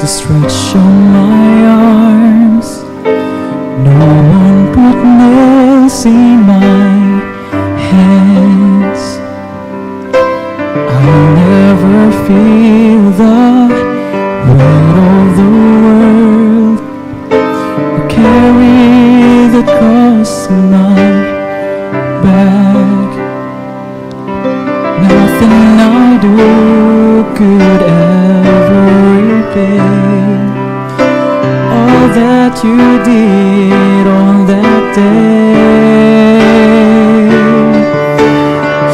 To stretch out my arms. No one put nails in my hands. I never feel the weight of the world or carry the cross on my back. Nothing I do could ever repay all that you did on that day.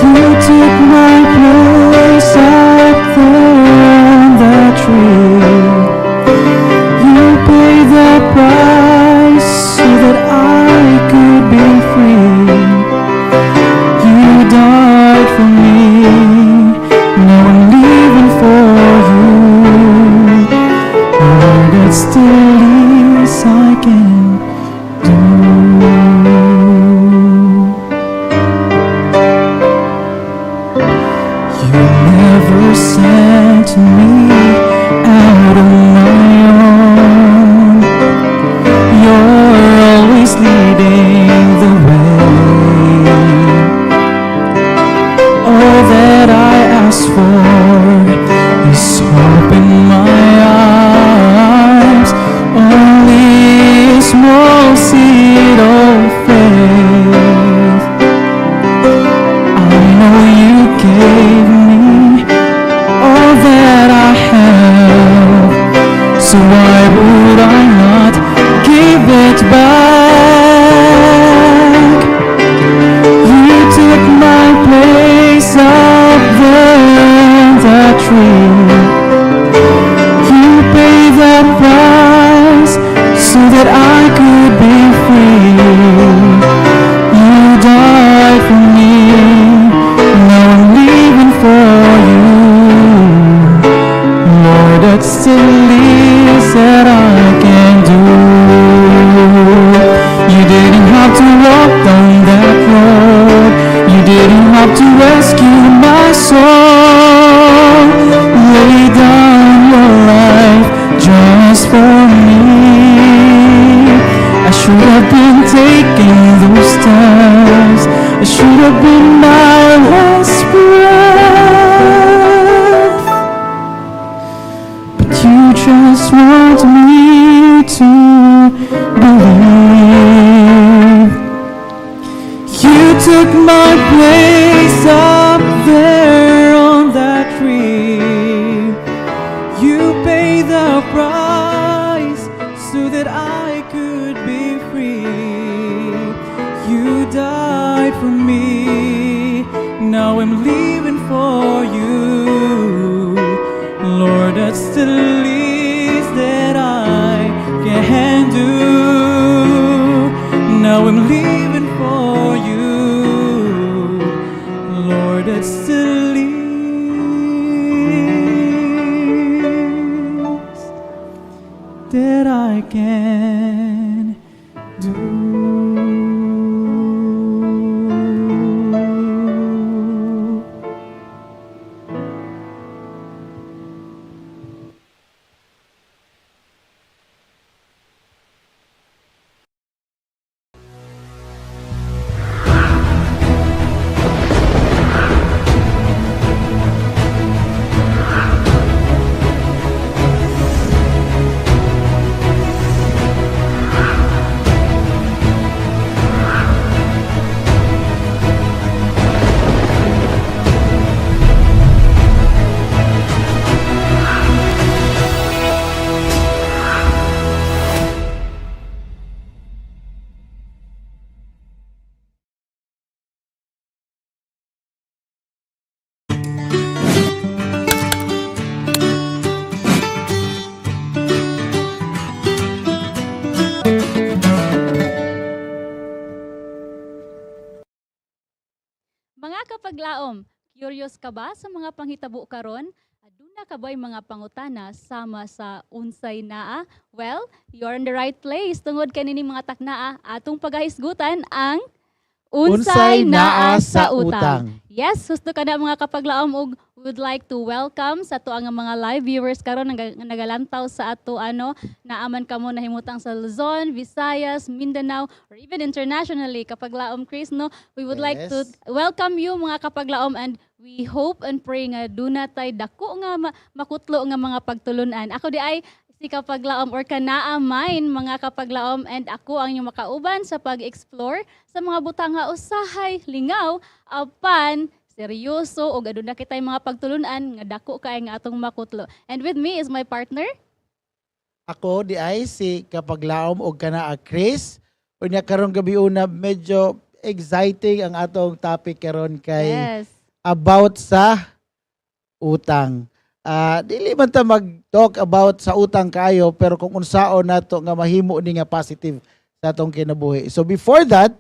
You took my place up there on that tree. You paid the price so that I could be free. You died for me. Now I'm living for you. Lord, that's the least I can do. You never sent me out on my own. You're always leading the way. All that I ask for is hope in my arms. Only a small seed of faith. I know you gave me all that I have. So why would I not give it back? You took my place up there in the tree. You paid the price so that I could be free. You died for me. Now I'm living for you. Lord, that's the least that I can do. You didn't have to walk down that road. You didn't have to rescue my soul. Lay down your life just for me. I should have been taking those steps. I should have been my last breath. But you just want me to believe. You took my place up there on that tree. You paid the price so that I could be free. You died for me. Now I'm living for you. Lord, that's the least that I can do. Now I'm living for you. Lord, that's the least that I can do. Mga kapaglaom, curious ka ba sa mga panghitabo karon? Aduna ka ba'y mga pangutana sama sa unsay naa? Well, you're in the right place tungod kay nining mga taknaa atong pagahisgutan ang Unsay naa sa utang. Yes, husto ka na, mga kapaglaom, ug would like to welcome sa ato ang mga live viewers karon nga nagalantaw sa ato ano, naaman kamo nahimutang sa Luzon, Visayas, Mindanao or even internationally, kapaglaom Chris, no? We would like to welcome you, mga kapaglaom, and we hope and pray nga duna tay dako nga makutlo nga mga pagtulunan. Ako di ay si kapaglaom or kanaa mine, mga kapaglaom, and ako ang inyong makauban sa pag-explore sa mga butang nga usahay lingaw apan seryoso ug aduna kitay mga pagtulunan nga dako kay nga atong makutlo. And with me is my partner. Ako di ay si kapaglaom og kanaa Chris. Unya karong gabi una, medyo exciting ang atong topic karon kay about sa utang. Dili man ta mag-talk about sa utang kayo, pero kung unsaon nato nga mahimo ni nga positive sa atong kinabuhi. So before that,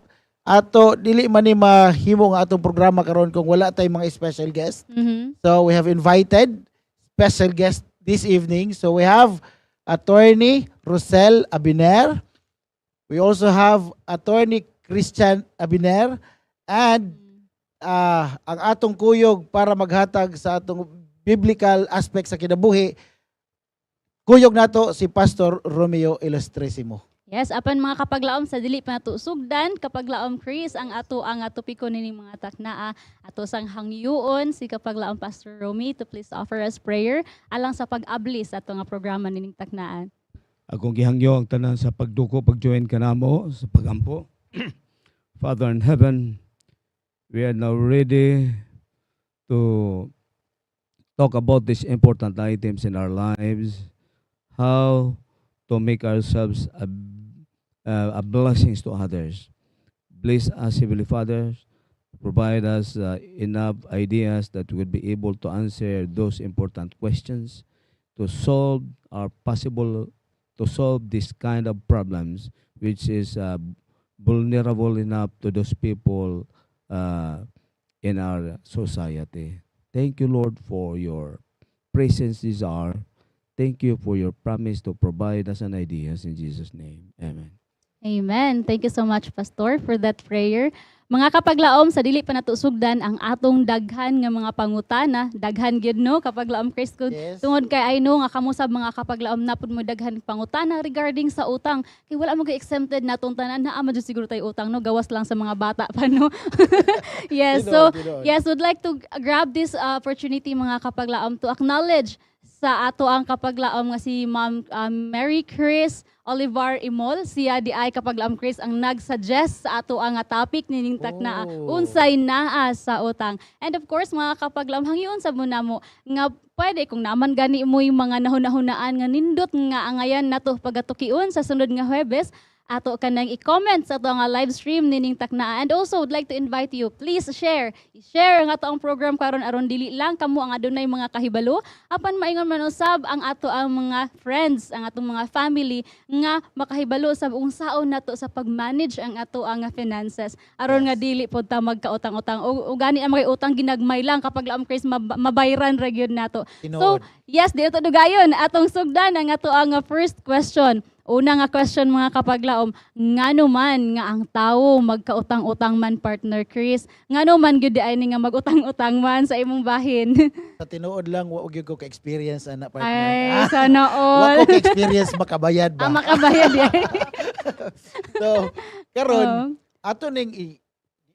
ato dili man ni mahimo nga atong programa karon kung wala tay mga special guest. So we have invited special guest this evening. So we have Attorney Rosel Abiner. We also have Attorney Christian Abiner and ang atong kuyog para maghatag sa atong biblical aspect sa kinabuhi. Kuyog nato si Pastor Romeo Ilustrisimo. Yes, apan mga kapaglaom, sa dili pa nato sugdan, kapaglaom Chris, ang ato ang topiko nining mga taknaa, ato sang hangyoon si kapaglaom Pastor Romy to please offer us prayer alang sa pag-abli sa ato nga programa nining taknaan. Akong gihangyo ang tanan sa pagduko, pag-join kanamo sa pagampo. Father in heaven, we are now ready to talk about these important items in our lives, how to make ourselves a blessings to others. Bless us, Heavenly Father. Provide us enough ideas that we would be able to answer those important questions, to solve our possible to solve this kind of problems, which is vulnerable enough to those people in our society. Thank you, Lord, for your presence this hour. Thank you for your promise to provide us an ideas in Jesus' name. Amen. Amen. Thank you so much, Pastor, for that prayer. Mga kapaglaom, sa dili pa nato sugdan ang atong daghan nga mga pangutana, daghan gyud, no, kapaglaom Chris, kun tungod kay I know nga kamo sa mga kapaglaom napud mo daghan pangutana regarding sa utang. Kay wala mo exempted natong tanan, naa man jud siguro tay utang, no, gawas lang sa mga bata pa, no. Yes, so Tinuod, tinuod. Yes, would like to grab this opportunity, mga kapaglaom, to acknowledge sa ato ang kapaglaom nga si Ma'am Mary Chris Olivar Imol. Siya di ay, kapaglaom Chris, ang nag-suggest sa ato ang nga topic nining takna, unsay naa sa utang. And of course, mga kapaglaom, hangyoon sa namo nga pwede kung naman gani mo yung mga nahuna-hunaan nga nindot nga angayan nato pagatukion sa sunod nga Huwebes, ato kanang i-comment sa ato nga live stream nining taknaa. And also would like to invite you, please share, i-share ang ato ang program karon aron dili lang kamo ang adunay mga kahibalo apan maingon man usab ang ato ang mga friends, ang atong mga family nga makahibalo sa unsaon nato sa pag-manage ang ato ang finances aron nga dili pod ta magkautang-utang o gani ang mga utang ginagmay lang, kapaglaom Chris, mabayran ra gyud nato. So, Tinuod. Yes, dito dugayon atong sugdan ang ato ang first question. Una nga question, mga kapaglaom, ngano man nga ang tawo magkautang-utang man, partner Chris? Ngano man gyud ay ni nga magutang-utang man sa imong bahin? Sa tinuod lang, wa gyud ko ka-experience ana, partner. Ay, sana Wa all. ko ka-experience makabayad ba. Ah, makabayad eh. So, karon ato ning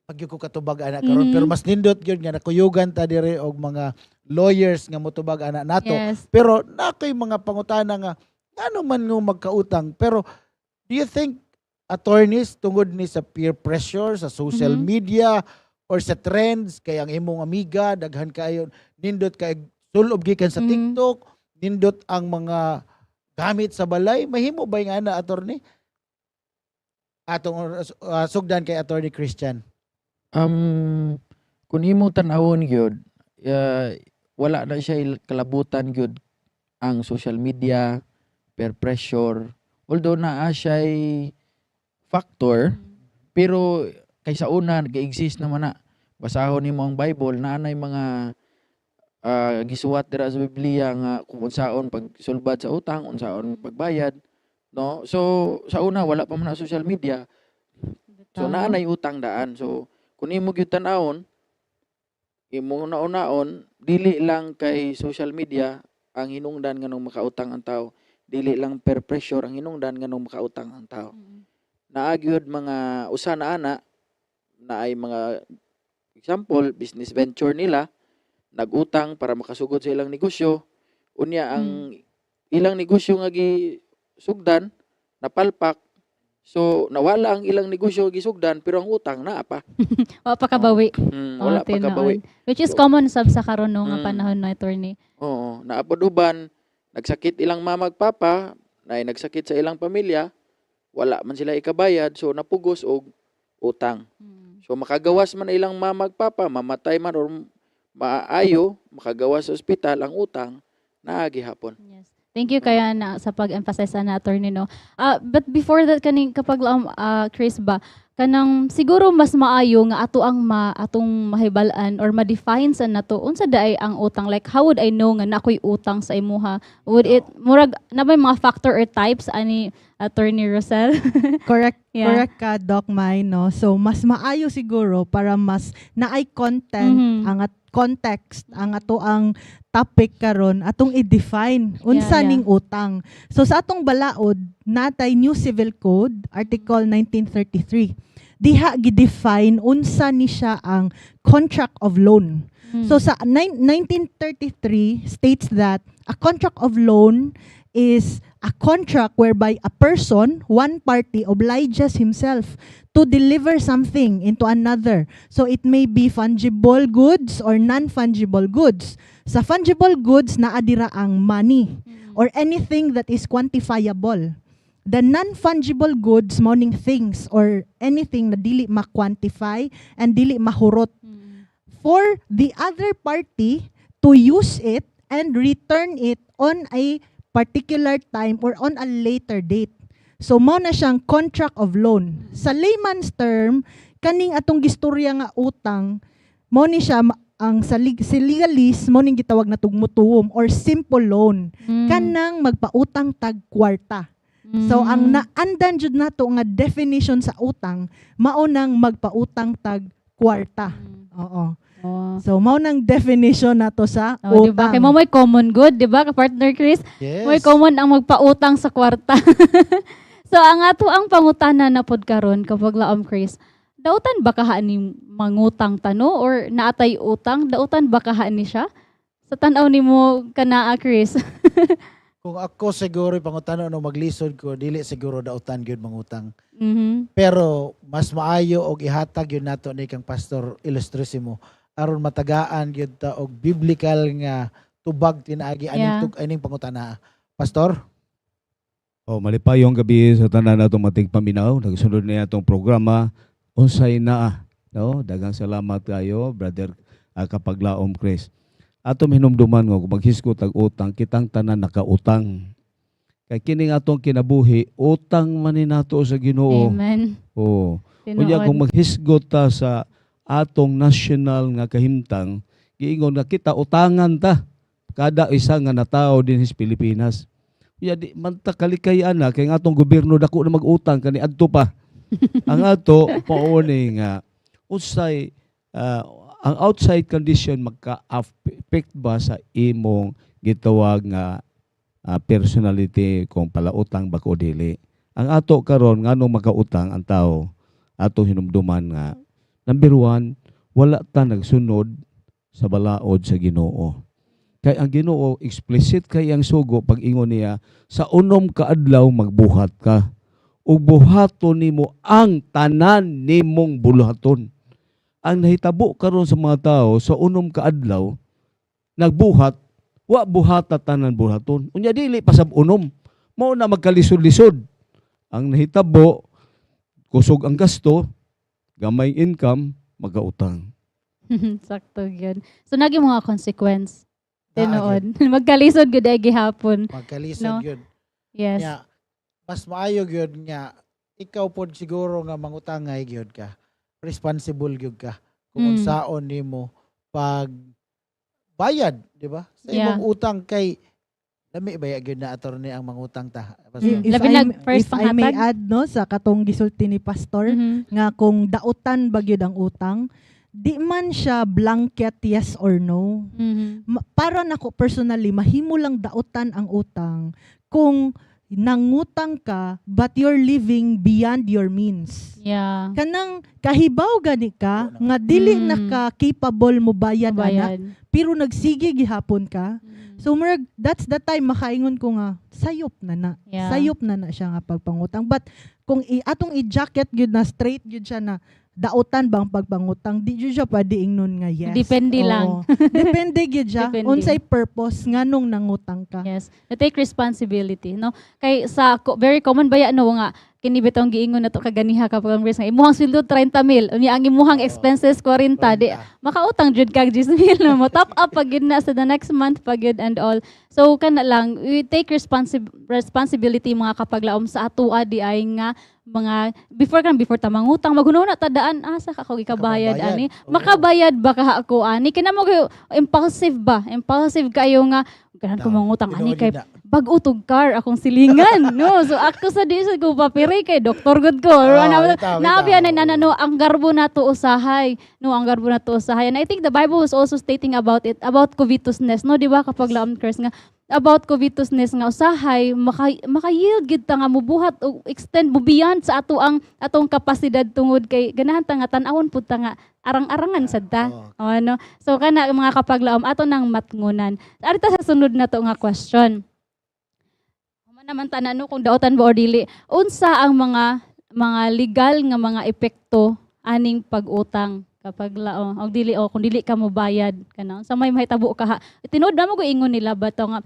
pag ko katubag ana karon, pero mas nindot gyud nga nakuyugan ta diri og mga lawyers nga motubag ana nato. Pero nakoy mga pangutana nga ngano man nga magkautang, pero do you think, attorneys, tungod ni sa peer pressure sa social media or sa trends, kay ang imong amiga daghan kayo, nindot kay sulob gikan sa TikTok, nindot ang mga gamit sa balay, mahimo ba yung ana, attorney? Atong sugdan kay Attorney Christian. Kung imo tan-awon gyud, wala na siya kalabutan gyud ang social media, peer pressure. Although naa siya factor, pero kay sa una nag-exist naman na. Basahon nimo ang Bible, naa nay mga gisuwat dira sa Biblia nga kung unsaon pagsulbad sa utang, unsaon pagbayad, no? So sa una wala pa man na social media. So Tama. naa nay utang daan. So kung imo gyud tan-awon, imong una-unaon, dili lang kay social media ang hinungdan nganong makautang ang tao. Dili lang peer pressure ang hinungdan nganong makautang ang tao. Naa gyud mga usa na ana na ay mga example, business venture nila, nagutang para makasugod sa ilang negosyo. Unya ang ilang negosyo nga gisugdan napalpak, so nawala ang ilang negosyo gisugdan, pero ang utang naa pa. Wa pa kabawi. Wala Oh, pa kabawi. tinuod. Which is So, common sab sa karon, no, nga panahon na, attorney. Oo, naa pod uban nagsakit ilang mama ug papa, na nagsakit sa ilang pamilya, wala man sila ikabayad, so napugos og utang. So makagawas man ilang mama ug papa, mamatay man or maayo, makagawas sa ospital, ang utang naa gihapon. Yes. Thank you kaya na sa pag-emphasize na, attorney, no. But before that, kaning kapag Chris ba, kanang siguro mas maayo nga ato ang atong mahibal-an or ma-define sa nato unsa diay ang utang. Like, how would I know nga na ako'y utang sa imuha? Would it murag na may mga factor or types ani, Attorney Rosel? Correct. Yeah. Correct ka, Doc Mai, no? So, mas maayo siguro para mas naay content ang at context ang ato ang topic karon, atong i-define unsa ning utang. So sa atong balaod natay New Civil Code, Article 1933. Diha gi-define unsa ni siya ang contract of loan. So sa 1933 states that a contract of loan is a contract whereby a person, one party, obliges himself to deliver something into another. So it may be fungible goods or non-fungible goods. Sa fungible goods, naa dira ang money or anything that is quantifiable. The non-fungible goods, mao ning things or anything na dili ma-quantify and dili mahurot for the other party to use it and return it on a particular time or on a later date. So mao na siyang contract of loan. Sa layman's term, kaning atong gistorya nga utang, mao ni siya ang sa legalist mao ning gitawag na mutuum or simple loan. Kanang magpautang tag kwarta. So ang naandan jud nato nga definition sa utang, mao nang magpautang tag kwarta. Oo. So mao nang definition nato sa Oh, di ba? utang. Kay mo may common good, di ba? Ka-partner Chris? Yes. May common ang magpautang sa kwarta. So ang ato ang pangutana na pod karon, kapag laom Chris, dautan ba kaha ni mangutang tano or naatay utang, dautan ba kaha ni siya? Sa tan-aw nimo kanaa, Chris? Kung ako siguro pangutano no, maglisod ko, dili siguro dautan gyud mangutang. Pero mas maayo og ihatag yun nato ni kang Pastor Illustrissimo aron matagaan gyud ta og biblical nga tubag tinaagi aning aning pangutana. Pastor? Oh, malipayong gabi sa tanan natong matigpaminaw. Nagsunod na atong programa Unsay Naa. No, daghang salamat kayo, brother Kapaglaom Chris. Atong hinumduman nga kung maghisgot ang utang, kitang tanan nakautang. Kay kining atong kinabuhi, utang man ni nato sa Ginoo. Amen. Oh. Unya Tinuod. kung maghisgot ta sa atong national nga kahimtang, giingon nga kita utangan ta kada isa nga natao dinhi sa Pilipinas. Unya di man ta kalikay ana kay ang atong gobyerno dako na mag-utang kani adto pa. Ang ato pauni nga unsay ang outside condition magka-affect ba sa imong gitawag nga personality kung palautang ba ko dili. Ang ato karon, nganong makautang ang tao, ato hinumduman nga number one, wala ta nagsunod sa balaod sa Ginoo. Kay ang Ginoo explicit kay ang sugo pag ingon niya sa 6 ka adlaw magbuhat ka ug buhaton nimo ang tanan nimong buluhaton. Ang nahitabo karon sa mga tao, sa 6 ka adlaw nagbuhat, wa buhata tanan buhaton. Unya dili pa sab 6. Mao na magkalisod-lisod. Ang nahitabo, kusog ang gasto, gamay income, magautang. Sakto gyud. So nagi mga consequence. Naa. Tinuod. Magkalisod gud ay gihapon. Magkalisod No? gyud. Yes. Nya, mas maayo gyud nga ikaw pod siguro nga mangutangay gyud ka. Responsible gyud ka kung unsaon nimo pag bayad, di ba? Sa imong utang kay Lami ba gyud na, attorney, ang mangutang ta? Pastor? If Labi I, nag first if I may panghatag. add, no, sa katong gisulti ni pastor nga kung dautan ba gyud ang utang, di man siya blanket yes or no. Para nako personally, mahimo lang dautan ang utang kung nangutang ka but you're living beyond your means. Kanang kahibaw gani ka nga dili na ka capable mo bayad ana, Bayad. pero nagsige gihapon ka. So murag that's the time makaingon ko nga sayop na na. Sayop na na siya nga pagpangutang. But kung atong i-jacket gyud na straight gyud siya na dautan ba ang pagpangutang, di gyud siya pwede ingnon nga yes. Depende Oo. lang. Depende gyud siya. Depende. Unsay purpose nganong nangutang ka. Yes. To take responsibility, no? Kay sa very common ba ya, no, nga kini bitong giingon na to kaganiha kapag ang nga imuhang sweldo 30 mil, unya ang imuhang expenses 40, di makautang jud kag 10 mil, no, mo top up pag gyud na sa the next month pag gyud and all. So kana lang, we take responsibility, mga kapaglaom, sa atoa di ay nga mga before kan before ta mangutang, maghunahuna ta daan, asa ka ko gikabayad Makabayad. ani, makabayad ba ka ako ani? Kina mo kayo, impulsive ba, impulsive kayo nga ganahan ko mangutang ani Tinuod kay yun na. bag-o tog car akong silingan, no? So ako sa di sa ko papiri kay doktor gud ko or ano. Bitaw, Naabi bitaw. na na, no, ang garbo nato usahay, no, ang garbo nato usahay. And I think the Bible was also stating about it, about covetousness, no, di ba, kapag laom curse nga about covetousness nga usahay maka yield gid ta nga mubuhat o extend mo beyond sa ato ang atong kapasidad tungod kay ganahan ta nga tan-awon pud ta nga arang-arangan sad ta. O, ano? So kana, mga kapaglaom, ato nang matngunan. Arita sa sunod na to nga question. Human naman tanan, no, kung dautan ba or dili. Unsa ang mga legal nga mga epekto aning pag-utang kapag lao og dili o kung dili ka mo bayad kana, unsa may mahitabo ka ha? Tinuod na mo ko ingon nila ba to nga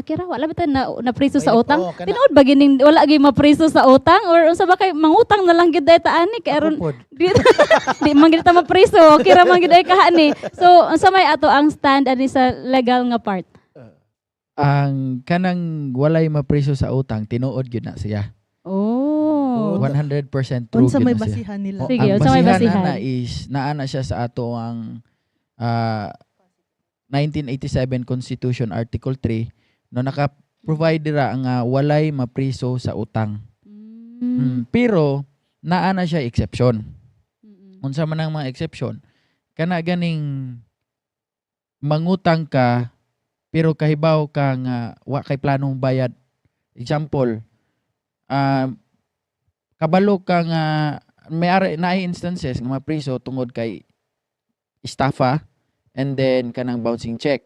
kira wala ba ta na napriso sa utang? Oo, kana. Tinuod ba gining wala gyud mapriso sa utang or unsa ba kay mangutang na lang gid ta ani kay Ako aron pod. di man gid ta mapriso, okay ra man gid ay kahani? So unsa may ato ang stand ani sa legal nga part? Ang kanang walay mapriso sa utang, tinuod gyud na siya. Oh. 100% true Unsa gyud may na siya. basihan nila? Sige, Ang unsa may basihan basihan? ana is naa na siya sa ato ang 1987 Constitution Article 3, no, naka-provide dira ang walay mapriso sa utang. Pero naa na siya exception. Unsa man ang mga exception? Kana ganing mangutang ka pero kahibaw ka nga wa kay planong bayad. Example, kabalo ka nga may ari naay instances nga mapriso tungod kay estafa and then kanang bouncing check.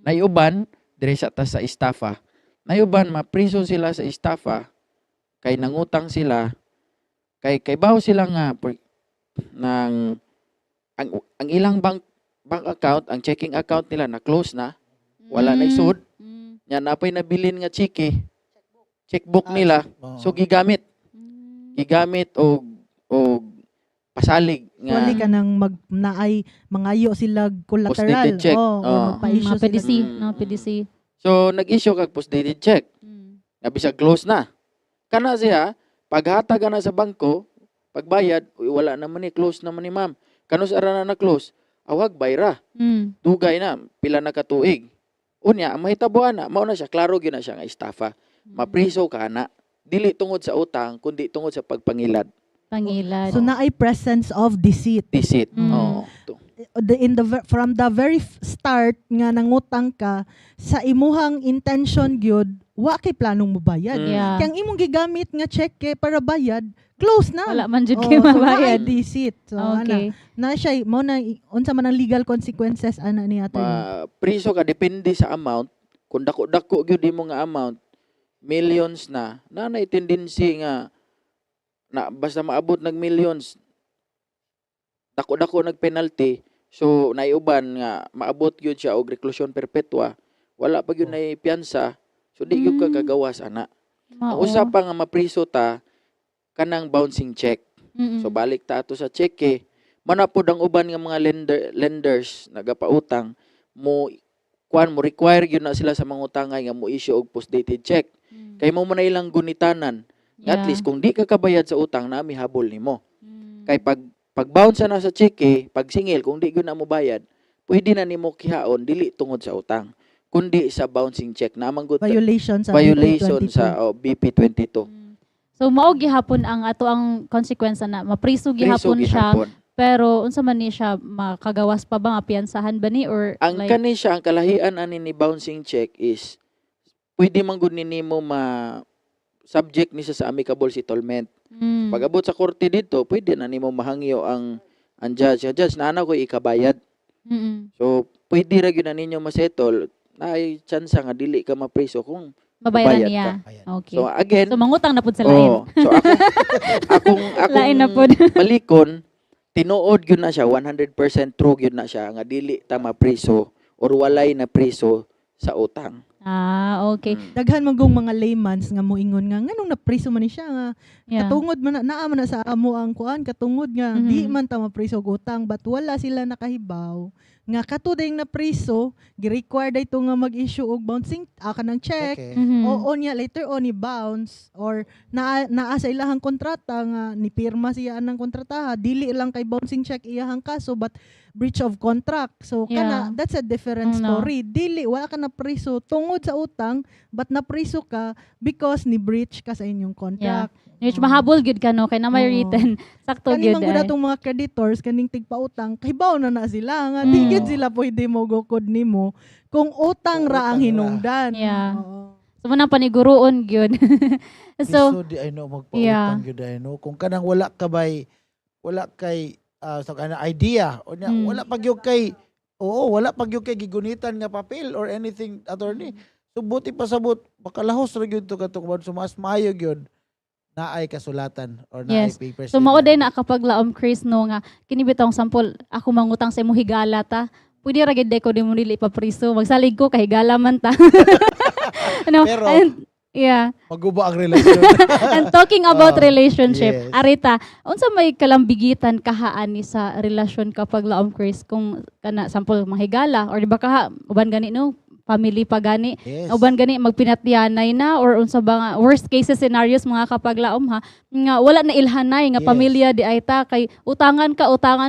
Naiuban dire sa ta sa estafa. Naiuban mapriso sila sa estafa kay nangutang sila kay kaybaw sila nga ng ang ilang bank bank account, ang checking account nila na close na, wala na isod, nya napay nabilin nga cheke, checkbook nila, so gigamit, gigamit og pasalig nga Wali ka nang mag naay mangayo sila collateral. Postdated check. Oh, or magpa-issue Mga sila. PDC, no, PDC. So nag-issue kag postdated check. Nga bisag close na. Kana siya, paghatag na sa bangko, pagbayad, uy, wala naman ni, close naman ni ma'am. Kanus ara na na close? Awag bayra. Dugay na, pila na ka tuig. Unya, ang mahitabo ana, mao na siya, klaro gyud na siya nga estafa. Mapriso ka na. Dili tungod sa utang, kundi tungod sa pagpangilad. Pangilad. So naay presence of deceit. Deceit. Oo. The, in the ver- from the very start nga nangutang ka sa imuhang intention gyud wa kay planong mobayad. Kay ang imong gigamit nga cheque para bayad, close na. Wala man jud Oh, kay so naay mabayad. deceit. So ana, na siya mo na unsa man ang legal consequences ana ni attorney? Mapriso ka depende sa amount. Kung dako-dako gyud imo nga amount, millions na, na nay tendency nga na basta maabot nag millions, dako-dako nag penalty, so naiuban nga maabot gyud siya og reclusion perpetua, wala pa gyud nay piyansa, so di gyud ka kagawas ana. Ang Mao. usa pa nga mapriso ta kanang bouncing check. So balik ta ato sa cheque, manapod ang uban nga mga lenders nagapautang mo kuan mo require gyud na sila sa mga utangay nga mo issue og postdated check. Kay mo man na ilang gunitanan. Nga at least kung di ka kabayad sa utang na mihabol nimo. Kay pag bounce na sa cheque, pag singil kung di gyud na mo bayad, pwede na nimo kihaon dili tungod sa utang. kundi sa bouncing check na man gud Violation sa violation BP 22. sa, oh, BP 22. So mao gihapon ang ato ang consequence na mapriso Priso gihapon siya, gihapon. pero unsa man ni siya, makagawas pa ba nga piyansahan ba ni or Ang like kani siya, ang kalahian ani ni bouncing check is pwede man gud ni nimo ma subject ni siya sa amicable settlement. Pag abot sa korte dito, pwede na nimo mahangyo ang judge. Ang judge, naa na ko ikabayad. So pwede ra gyud na ninyo masettle, naay chance nga dili ka mapriso kung Mabayaran bayad niya. ka. Ayan. Okay. So again, So mangutang na pud sa lain. oh, so ako akong akong Lain na pud. balikon, tinuod gyud na siya, 100% true gyud na siya nga dili ta mapriso or walay na priso sa utang. Ah, okay. Daghan man gong mga laymans nga moingon nga nganong napriso man ni siya nga katungod man na, naa man na sa amo ang kuan, katungod nga di man ta mapriso og utang, but wala sila nakahibaw nga kato dayong napriso, gi-require dayto nga mag-issue og bouncing kanang check. Oo niya, later on ni bounce or naa naa sa ilahang kontrata nga ni pirma siya anang kontrata, dili lang kay bouncing check iyahang kaso but breach of contract. So kana, that's a different Mm, no. story. Dili, wala ka na priso tungod sa utang, but napriso ka because ni breach ka sa inyong contract. Which mahabol gyud ka, no, kay na may written. Sakto Kani gyud. man gud Ay. atong mga creditors kaning tigpautang, kahibaw na na sila nga di gyud sila pwede mo gukod nimo kung utang Kung ra ang utang ra. hinungdan. Yeah. So mo nang paniguroon gyud. So So, di ay no magpautang gyud ay no. Kung kanang wala ka bay wala kay sa kana idea o nya, wala pa gyud kay, oo, wala pa gyud kay gigunitan nga papel or anything, attorney. So buti pa sabot makalahos ra gyud to katong so mas maayo gyud naay kasulatan or naay papers. So mao day na kapaglaom, Chris, no, nga kini bitong sample ako mangutang sa imo, higala ta. Pwede ra gid ko di mo nila ipapriso. Magsalig ko kay higala man ta. No, Pero- and, yeah. Maguba ang relasyon. And talking about relationship, Arita, unsa may kalambigitan kahaan ni sa relasyon kapag laom, Chris, kung kana sample manghigala or di ba kaha uban gani, no, family pa gani, uban gani magpinatyanay na or unsa ba nga worst cases scenarios, mga kapaglaom ha, nga wala na ilhanay nga pamilya di ay ta kay utangan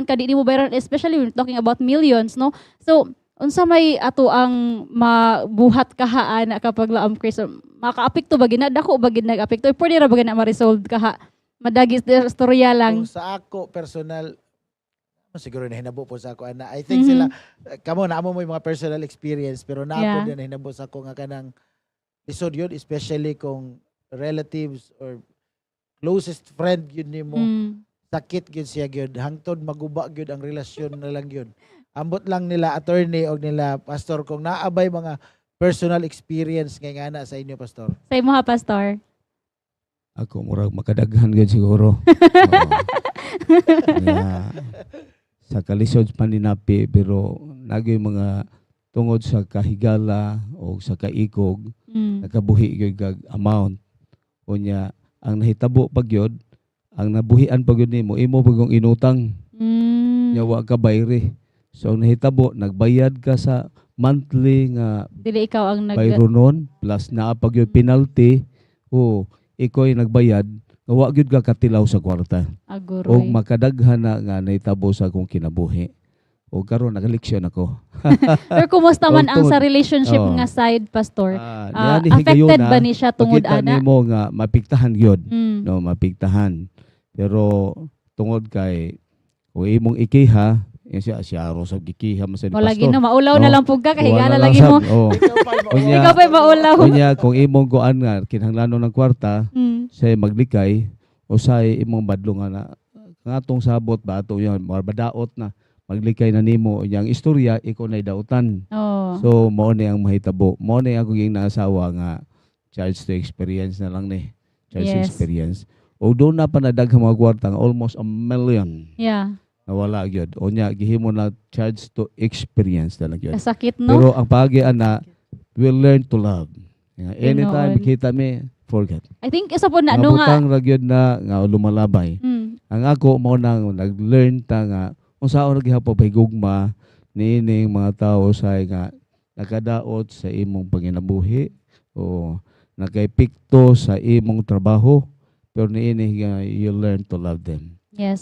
ka di nimo bayaran, especially when talking about millions, no? So unsa may ato ang mabuhat kahaan na kapag laom, Chris? Makaapekto ba gina, dako ba gid nag-apekto, or pwede ra ba gina ma-resolve kaha madagis storya lang? Kung sa ako personal, siguro nahinabo po sa ako ana. I think sila kamo na mo yung mga personal experience, pero naa po din nahinabo sa ako nga kanang lisod yun, especially kung relatives or closest friend yun nimo, sakit gyud siya gyud hangtod maguba gyud ang relasyon na lang yun. Ambot lang nila attorney og nila pastor kung naabay mga personal experience ngay ngana sa inyo, pastor. Sa imo ha, pastor? Ako murag makadaghan gyud siguro. Oo. Nga, sa kalisod paninapi, pero nagyoy mga tungod sa kahigala o sa kaikog, nakabuhi gyud kag amount. Unya ang nahitabo pa gyud, ang nabuhian pa gyud nimo, imo pa gyud inutang. Nya wa ka bayri. So ang nahitabo, nagbayad ka sa monthly nga Dili ikaw ang nag bayronon plus naa pa gyud penalty o ikoy nagbayad nga wa gyud ka katilaw sa kwarta. Aguroy. Og makadaghan na nga nahitabo sa akong kinabuhi. O karon nakaleksyon ako. Pero kumusta man ang sa relationship nga side, pastor? Niani Affected higayona, ba ni siya tungod makita ana? nimo nga mapiktahan gyud. No, mapiktahan. Pero tungod kay kung imong ikiha, eh, siya siya ro sa gikiha man sa ni Wala pastor. gino, maulaw na No. lang pug ka kay Wala higala lang lagi sab. mo. Oo. Unya, Ikaw pa'y maulaw. unya kung imong kuan nga kinahanglanon ng kwarta, say maglikay o say imong badlong nga na nga atong sabot ba ato yan badaot na maglikay na nimo iyang istorya, ikaw na dautan. So mao ni ang mahitabo, mao ni ako ging naasawa nga charge to experience na lang ni, charge to experience. O doon na pa nadaghang mga kwarta nga almost 1 million nawala gyud. Unya gihimo na charge to experience na lang gyud. Kasakit, no? Pero ang paagi ana, we learn to love. Nga, anytime Tinuod. kita mi forget. I think isa po na Nga ano nga. butang ra gyud na nga lumalabay. Ang ako mao nang nag-learn ta nga unsaon ra gihapon pahigugma niining mga tao sa nga nakadaot sa imong panginabuhi o nakaepekto sa imong trabaho, pero niini nga you learn to love them.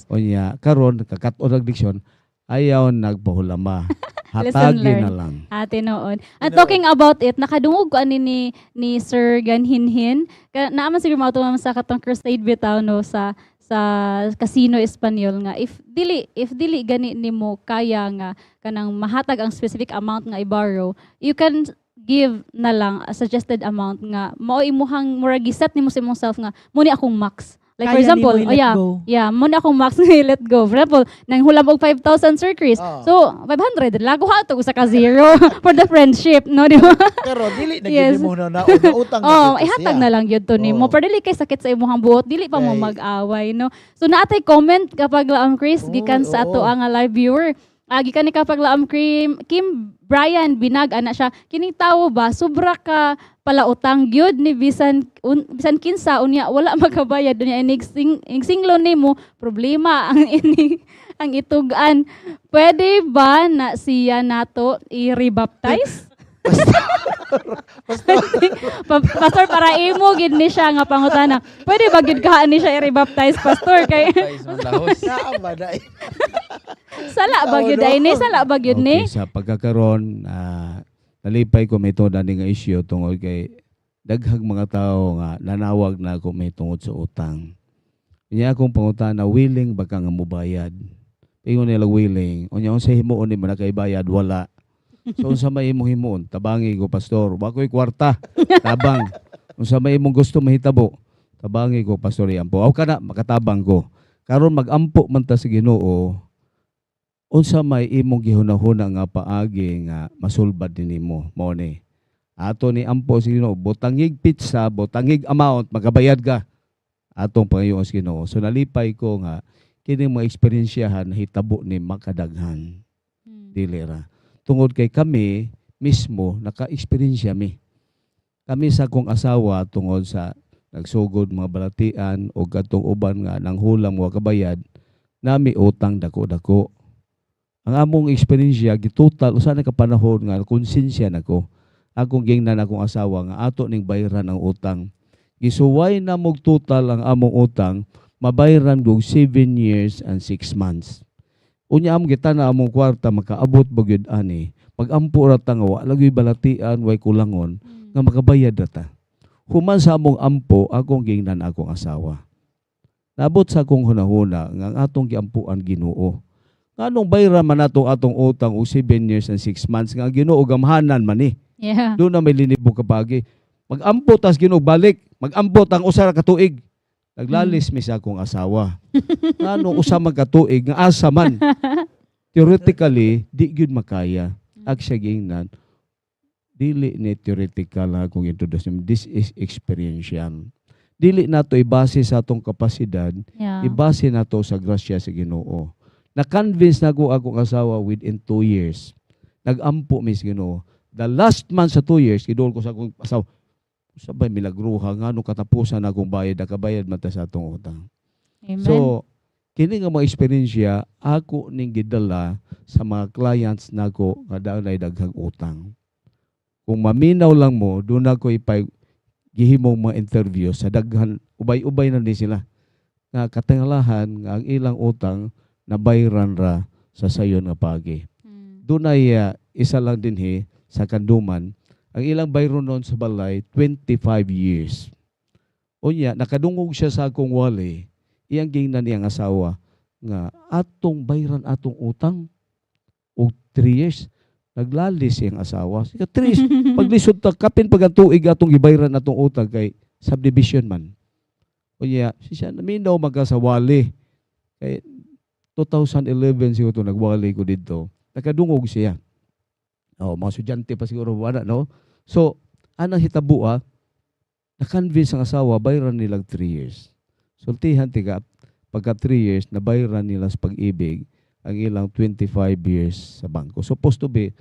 Unya karon nakakat-on ang leksyon, ayaw nagpahulama. Lesson Hatagi learned. na lang. Ate noon. At Tinuod. talking about it, nakadungog ko ani ni Sir Ganhinhin. Ka, naaman siguro mga tumam sa katong crusade bitaw, no, sa Casino Espanyol nga if dili gani nimo kaya nga kanang mahatag ang specific amount nga i-borrow, you can give na lang a suggested amount nga mao imuhang murag giset nimo sa imong self nga mo ni akong max. Like for Kaya example, nimo oh i-let yeah, go. yeah, mo na akong max nga i-let go. For example, nang hulam og 5,000, Sir Chris. So, 500 lago ha to usa ka zero for the friendship, no, di ba? Pero dili na gyud mo na utang na Oh, gyud to ihatag siya. na lang gyud to nimo. Oo. Pero dili kay sakit sa imong buot, dili pa mo mag-away, no. So naatay comment kapag laam Chris gikan sa ato ang live viewer. Ah, gikan ni kapag laam Kim, Kim Brian Binag, ana siya, kining tawo ba sobra ka palautang gyud ni bisan kinsa, unya wala makabayad, unya inig sing nimo problema ang ini ang itug-an, pwede ba na siya nato i-rebaptize? Basta Pastor, para imo gid ni siya nga pangutana. Pwede ba gid ka ni siya i-rebaptize, pastor, kay Baptize man lahos. Naa ba na? Sala ba gyud ay ni sala ba gyud ni? Okay, sa pagkakaron, nalipay ko may tungod ani nga issue tungod kay daghang mga tao nga nanawag na ako may tungod sa utang. Unya akong pangutana, willing ba ka nga mubayad? Ingon nila, willing. Unya unsa himuon nimo na kay bayad? Wala. So unsa may imong himuon? Tabangi ko, pastor. Wa ko'y kwarta. Tabang. Unsa may imong gusto mahitabo? Tabangi ko, pastor, iampo. Aw kana makatabang ko. Karon magampo man ta sa Ginoo, unsa may imong gihunahuna nga paagi nga masulbad din nimo? Mao ni ato ni ampo sa Ginoo, butangig pizza, butangig amount, makabayad ka, atong pangayoon sa Ginoo. So nalipay ko nga kini mga eksperyensyahan nahitabo ni makadaghan, dili ra tungod kay kami mismo naka-eksperyensya mi kami sa akong asawa tungod sa nagsugod mga balatian o katong uban nga nanghulam wa kabayad, nami utang dako-dako. Ang among eksperyensya gitotal usa na ka panahon nga konsensya nako, akong gingnan akong asawa nga ato ning bayran ang utang. Gisuway na mog total ang among utang, mabayran og 7 years and 6 months. Unya among gitana among kwarta, makaabot ba gyud ani? Pagampo ra ta nga wa lagi balatian, way kulangon, nga makabayad ra ta. Human sa among ampo, akong gingnan akong asawa. Nabot sa akong hunahuna nga ang atong giampuan Ginoo. Nganong bayra man natong atong utang og 7 years and 6 months nga ang Ginoo gamhanan man ni? Doon na may linibo kapagi. Magampo tas Ginoo balik, magampo tang usa ra ka tuig. Naglalis mi sa akong asawa. Nganong usa man ka tuig nga asa man? Theoretically, di gyud makaya. Ag siya giingnan, dili ni theoretical ha kung introduce nimo. This is experiential. Dili nato ibase sa atong kapasidad, ibase nato sa grasya sa Ginoo. Na-convince na ko akong asawa within 2 years. Nag-ampo mi sa Ginoo. The last month sa 2 years, giduol ko sa akong asawa, sabay milagruha nga nung katapusan na akong bayad, nakabayad man ta sa atong utang. Amen. So, kini nga mga eksperyensya, ako ning gidala sa mga clients nako nga dunay daghang utang. Kung maminaw lang mo, doon ako ipay gihimong mga interview sa daghan, ubay-ubay na ni sila. Nga katangalahan nga ang ilang utang nabayran ra sa sayon nga pagi. Dunay isa lang dinhi sa Kanduman, ang ilang bayron noon sa balay 25 years. Unya nakadungog siya sa akong wali, iyang gingnan niyang asawa nga atong bayran atong utang og 3 years. Naglalis siyang asawa. Sige, 3 years. Paglisod ta kapin pag ang tuig atong gibayran atong utang kay subdivision man. Unya, si siya naminaw magka sa wali. Kay 2011 siguro to nagwali ko didto. Nakadungog siya. Oh, mga estudyante pa siguro wala, no. So, anang hitabo na-convince ang asawa bayran nilang 3 years. Sultihan tika pagka 3 years nabayran nila sa Pag-IBIG ang ilang 25 years sa bangko. Supposed to be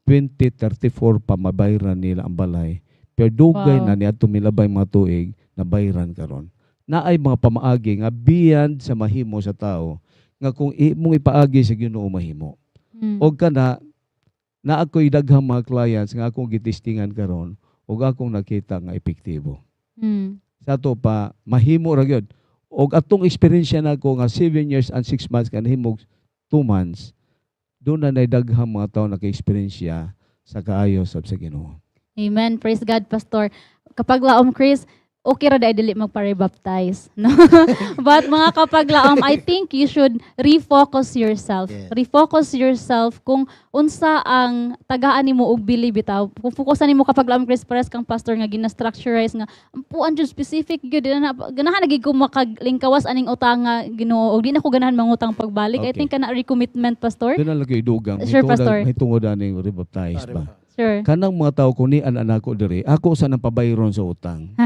2034 pa mabayran nila ang balay. Pero dugay na niadto milabay mga tuig, nabayran karon. Naay mga pamaagi nga beyond sa mahimo sa tao nga kung imong ipaagi sa Ginoo, mahimo. Og kana na ako'y daghang mga clients nga akong gitestingan karon ug akong nakita nga epektibo. Sa ato pa mahimo ra gyud. Og atong eksperyensya nako nga 7 years and 6 months kan himog 2 months. Doon na daghang mga tao naka-eksperyensya sa kaayo sab sa Ginoo. Amen. Praise God, Pastor. Kapaglaom, Chris, okay ra dai dili magpa-rebaptize. No? But mga kapaglaom, I think you should refocus yourself. Refocus yourself kung unsa ang tagaan nimo og bili bitaw. Kung focusan nimo, kapaglaom Chris, pares kang pastor nga gina-structurize nga ampuan jud specific gyud na ganahan na gid ko makaglingkawas aning utang nga Ginoo og di na ko ganahan mangutang pagbalik. I think kana recommitment, Pastor. Doon na lang kayo dugang. Sure, Pastor. May tungod aning rebaptize ba? Sure. Kanang mga tao kung ni an ko diri, ako sa nang pabayron sa utang.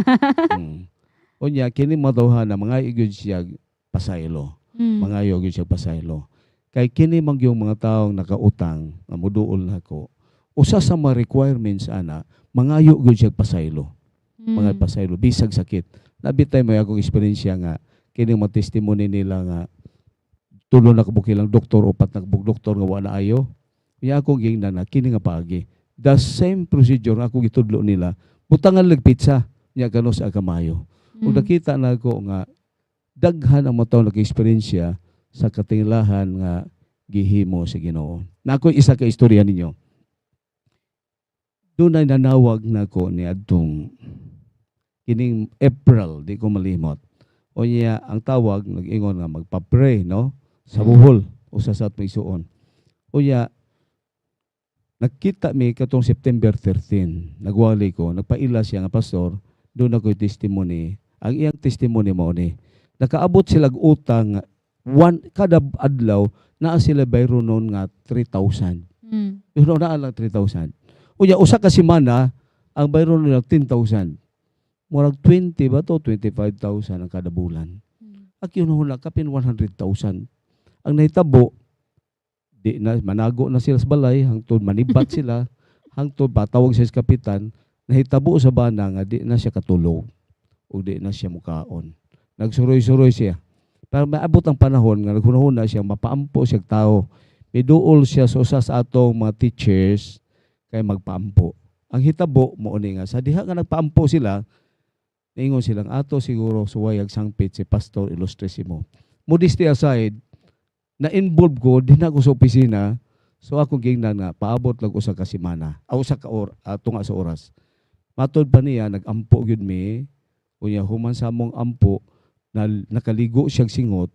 Unya kini mga tawhana mga igud siya pasaylo. Mga gyud siya pasaylo. Kay kini man yung mga taong nakautang nga muduol nako. Usa sa mga requirements ana, mangayo gyud siya pasaylo. Mga pasaylo bisag sakit. Nabitay mo akong eksperyensya nga kini mga testimony nila nga tulo na kabuk ilang doktor, upat na kabuk doktor nga wa na ayo. Unya akong gingnan na kini nga paagi. The same procedure nga ako gitudlo nila, butangan lag pizza nya ganos sa kamayo. Ug nakita na ako nga daghan ang mga tawo naka-eksperyensya sa katinglahan nga gihimo sa Ginoo. Na ako isa ka istorya ninyo. Doon ay nanawag na ko ni adtong kining April, di ko malimot. O niya, ang tawag, nag-ingon nga magpa-pray, no? Sa Bohol, usa sa atong isuon. O niya, nagkita mi katong September 13, nagwali ko, nagpaila siya nga pastor, doon ako yung testimony. Ang iyang testimony mao ni, nakaabot sila utang one, kada adlaw, naa sila bayro noon nga 3,000. Pero naa lang 3,000. Unya, usa ka semana, ang bayro nila 10,000. Murag 20 ba to? 25,000 ang kada bulan. Ak yun hula, kapin 100,000. Ang nahitabo, di na, manago na sila sa balay, hangtod manibat sila, hangtod patawag siya sa kapitan, nahitabo sa bana nga di na siya katulog o di na siya mukaon. Nagsuroy-suroy siya. Pero maabot ang panahon nga naghunahuna siya, mapaampo siya tao. Miduol siya sa usa sa atong mga teachers kay magpaampo. Ang hitabo mo ni nga sa diha nga nagpaampo sila, niingon silang ato siguro suwayag sangpit si Pastor Ilustrisimo. Modesty aside, na-involve ko din ako sa opisina. So ako gingnan nga paabot lang usa ka semana, aw usa ka or tunga sa oras. Matod pa niya nagampo gyud mi. Unya human sa among ampo na nakaligo siyang singot.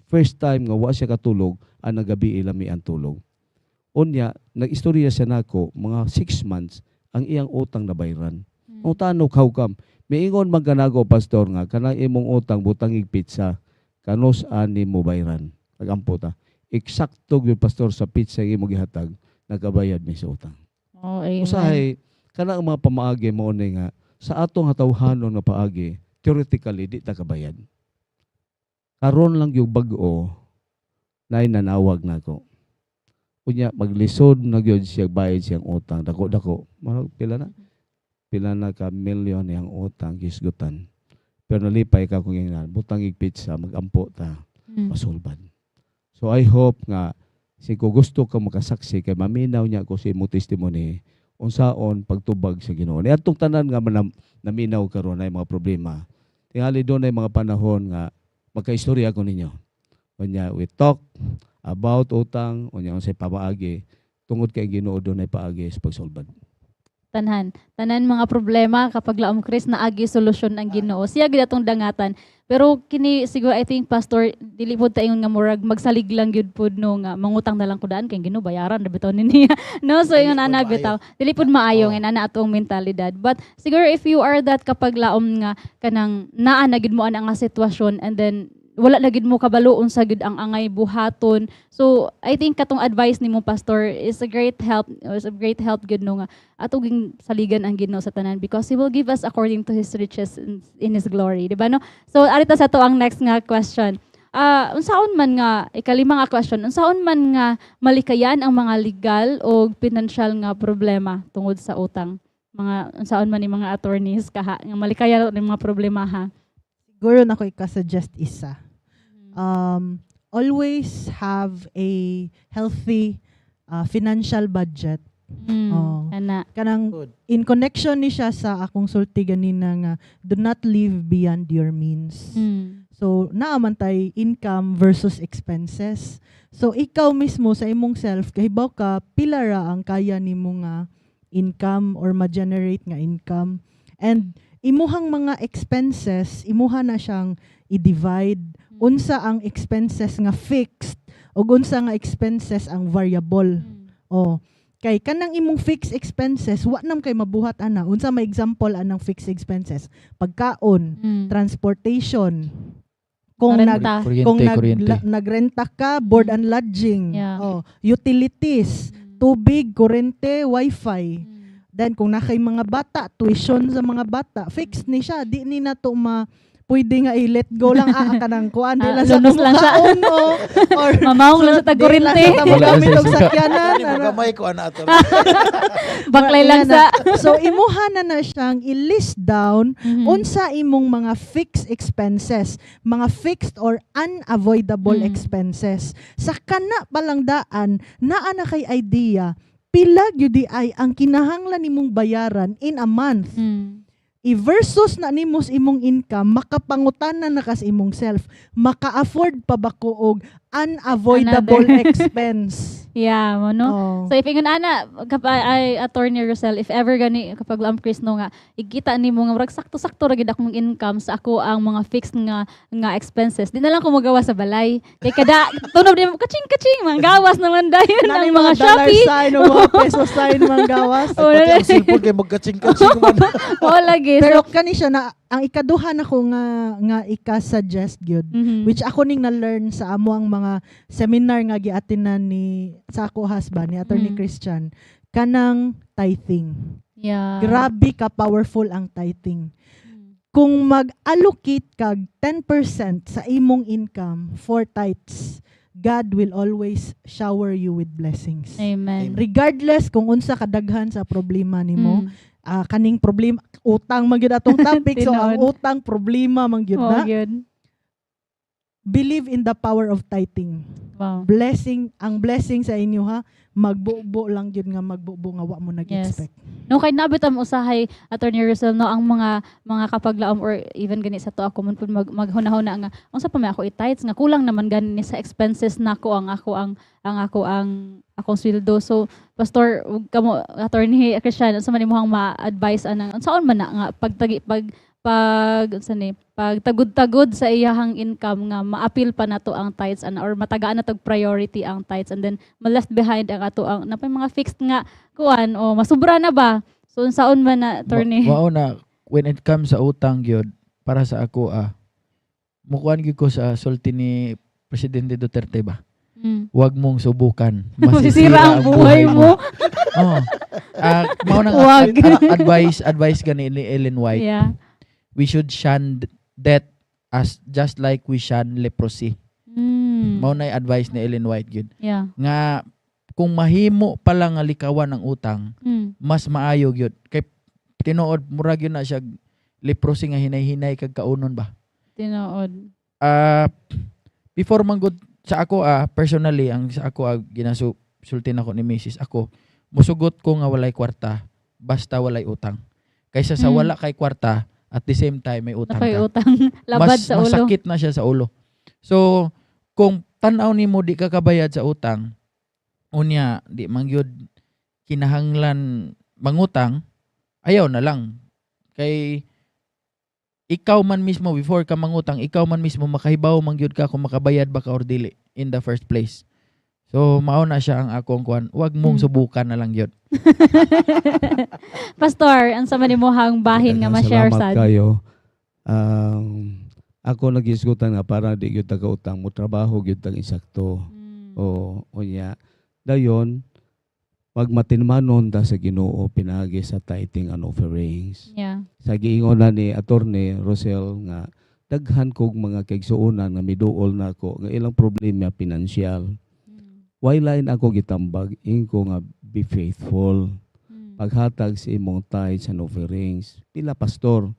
First time nga wa siya katulog, ang nagabi ilami ang tulog. Unya nag-istorya siya nako mga 6 months ang iyang utang nabayran. Ang tanok, how come? Miingon man kanago, pastor, nga kanang imong utang butang ig pizza kanos ani mo bayran. Nagampo ta. Eksakto gyud, pastor, sa pizza imong gihatag nagabayad mi sa utang. Oh, amen. Usahay kana ang mga pamaagi mo ni nga sa atong hatawhanon nga paagi, theoretically di ta kabayad. Karon lang yung bag-o nay nanawag nako. Unya maglisod na gyud siya bayad siyang utang dako-dako. Marag pila na? Pila na ka milyon yang utang gisgutan. Pero nalipay ka kung ingnan, butang ig pizza magampo ta masulbad. So I hope nga si ko gusto ka makasaksi kay maminaw niya ko sa imong testimony unsaon pagtubag sa Ginoo. Ni atong tanan nga naminaw karon ay mga problema. Tingali doon ay mga panahon nga magkaistorya ko ninyo. Unya we talk about utang, unya unsay pamaagi tungod kay Ginoo doon ay paagi sa pagsulbad. Tanan. Tanan mga problema kapaglaom, Chris, na agi solusyon ang Ginoo. Siya gid atong dangatan. Pero kini siguro I think, pastor, dili pod ta ingon nga murag magsalig lang gyud pod no nga mangutang na lang ko daan kay Ginoo bayaran ra bitaw ni niya. No, so ingon ana bitaw. Dili pod maayo nga ana atong mentalidad. But siguro if you are that kapaglaom nga kanang naa na gid mo ana nga sitwasyon and then wala na gid mo kabalo unsa gid ang angay buhaton. So I think katong advice nimo, pastor, is a great help gid no nga ato ging saligan ang Ginoo sa tanan because He will give us according to His riches in His glory, di ba no? So arita sa to ang next nga question. Unsaon man nga ikalima nga question, unsaon man nga malikayan ang mga legal o pinansyal nga problema tungod sa utang? Mga unsaon man ni mga attorneys kaha nga malikayan ni mga problema ha? Siguro na ko ika-suggest isa. Always have a healthy financial budget. Oh. Ana. Kanang Good. in connection ni siya sa akong sulti ganina nga do not live beyond your means. So naa man tay income versus expenses. So ikaw mismo sa imong self, kahibaw ka pila ra ang kaya nimo nga income or ma-generate nga income. And imuhang mga expenses, imuha na siyang i-divide unsa ang expenses nga fixed ug unsa nga expenses ang variable. Oh, kay kanang imong fixed expenses, wa nam kay mabuhat ana. Unsa may example anang fixed expenses? Pagkaon, transportation. Kung nag Renta. Kuryente, kung nag, kuryente. Nagrenta ka, board and lodging. Oh, utilities, tubig, kuryente, wifi. Then kung nakay mga bata, tuition sa mga bata, fixed ni siya. Di ni na to ma pwede nga i-let go lang, ah, kanang kuan, di Ah, lang sa lunos lang siya. kumukaon, oh, or Mamawong lang sa di lang tagkuryente. sa tamo og Wala sa- sakyanan, Ano ano. gamay ko ana ato. Baklay lang sa So imuha na na siyang i-list down unsa imong mga fixed expenses, mga fixed or unavoidable expenses. Sa kana palang daan, naa na kay idea pila gyud di ay ang kinahanglan nimong bayaran in a month. I-versus na nimo sa imong income, makapangutana na ka sa imong self, maka-afford pa ba ko og unavoidable Another. expense? Yeah, mo no. Oh. So if ingon ana ay, Attorney Rosel, if ever gani kapag lam Chris no nga igita nimo nga murag sakto-sakto ra gid akong income sa ako ang mga fixed nga nga expenses, di na lang ko magawa sa balay kay kada tunob nimo kaching kaching manggawas naman dayon ang Nani mga dollar Shopee. sign o mga peso sign manggawas. Oh, Pati ang cellphone kay magkaching-kaching man. Mao lagi. Pero So, kani siya na ang ikaduha nako nga nga ika-suggest gyud, which ako ning na-learn sa amo ang mga seminar nga giatinan ni sa ako husband ni Attorney Christian, kanang tithing. Grabe ka powerful ang tithing. Kung mag-allocate kag 10% sa imong income for tithes, God will always shower you with blessings. Amen. Regardless kung unsa kadaghan sa problema nimo, kaning problema utang man gyud atong topic, so ang Tinuod. utang problema man gyud Mao na. gyud. Believe in the power of tithing. Blessing, ang blessing sa inyo ha, magbubo lang gyud nga magbubo nga wa mo nag-expect. No, kay nabit am usahay, Attorney Rosel, no, ang mga kapaglaom or even gani sa to ako man pud maghuna-huna nga unsa pa may ako i-tithes nga kulang naman gani ni sa expenses nako ang akong sweldo. So Pastor ug kamo, Attorney Christian, unsa man imong ma-advise anang unsaon man na nga pagtagi pag pag unsa ni pagtagud-tagod sa iyahang income nga maapil pa nato ang tithes ana or matagaan na tog priority ang tithes and then ma-left behind ang ato ang napay mga fixed nga kuan o masubra na ba? So unsaon man na, Attorney? Mao na, when it comes sa utang gyud, para sa ako, mukuan gyud ko sa sulti ni Presidente Duterte ba. Huwag mong subukan. Masisira ang buhay mo. Oh. Mao nang Wag. Advice gani ni Ellen White. We should shun debt as just like we shun leprosy. Mao na advice ni Ellen White gyud. Nga kung mahimo pa lang nga likawan ang utang, mas maayo gyud. Kay tinuod murag yun na siya leprosy nga hinay-hinay kag kaunon ba. Tinuod. Before man gud sa ako, personally ang sa ako, ginasulti nako ni Mrs. ako, musugot ko nga walay kwarta basta walay utang kaysa sa wala kay kwarta at the same time may utang Napay ka. utang. Labad Mas sa ulo. masakit na siya sa ulo. So kung tan-aw nimo di ka kabayad sa utang, unya di man gyud kinahanglan mangutang, ayaw na lang. Kay ikaw man mismo, before ka mangutang, ikaw man mismo makahibaw man gyud ka kung makabayad ba ka or dili in the first place. So mao na siya ang akong kuan, wag mong subukan na lang gyud. Pastor, unsa man imong bahin nga Daghang ma-share salamat sad? kayo. Ako nagisgutan nga para di gyud ta kautang, mo trabaho gyud tag insakto. O unya dayon magmatinmanon ta sa Ginoo pinaagi sa tithing and offerings. Sa giingon na ni Attorney Rosel nga daghan kog mga kaigsuonan nga miduol nako nga ilang problema pinansyal. Why lain ako gitambag ingko nga be faithful. Paghatag sa imong tithes and offerings. Pila, Pastor?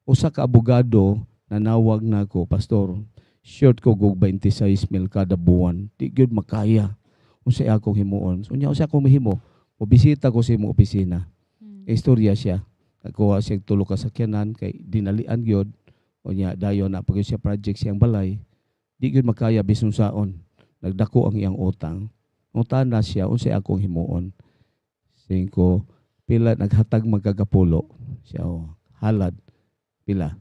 Usa ka abogado nanawag nako, "Pastor, short ko og 26 mil kada buwan. Di gyud makaya. Unsay akong himuon?" So, unya unsay akong mahimo? Mobisita ko sa imong opisina. Istorya siya. Nagkuha siya tulo ka sakyanan kay dinalian gyud. Unya dayon na pag siya project siyang balay, di gyud makaya bisan saon. Nagdako ang iyang utang. Ngutana siya unsay akong himuon. Singko, pila naghatag magkagapulo. Siya, oh, halad pila.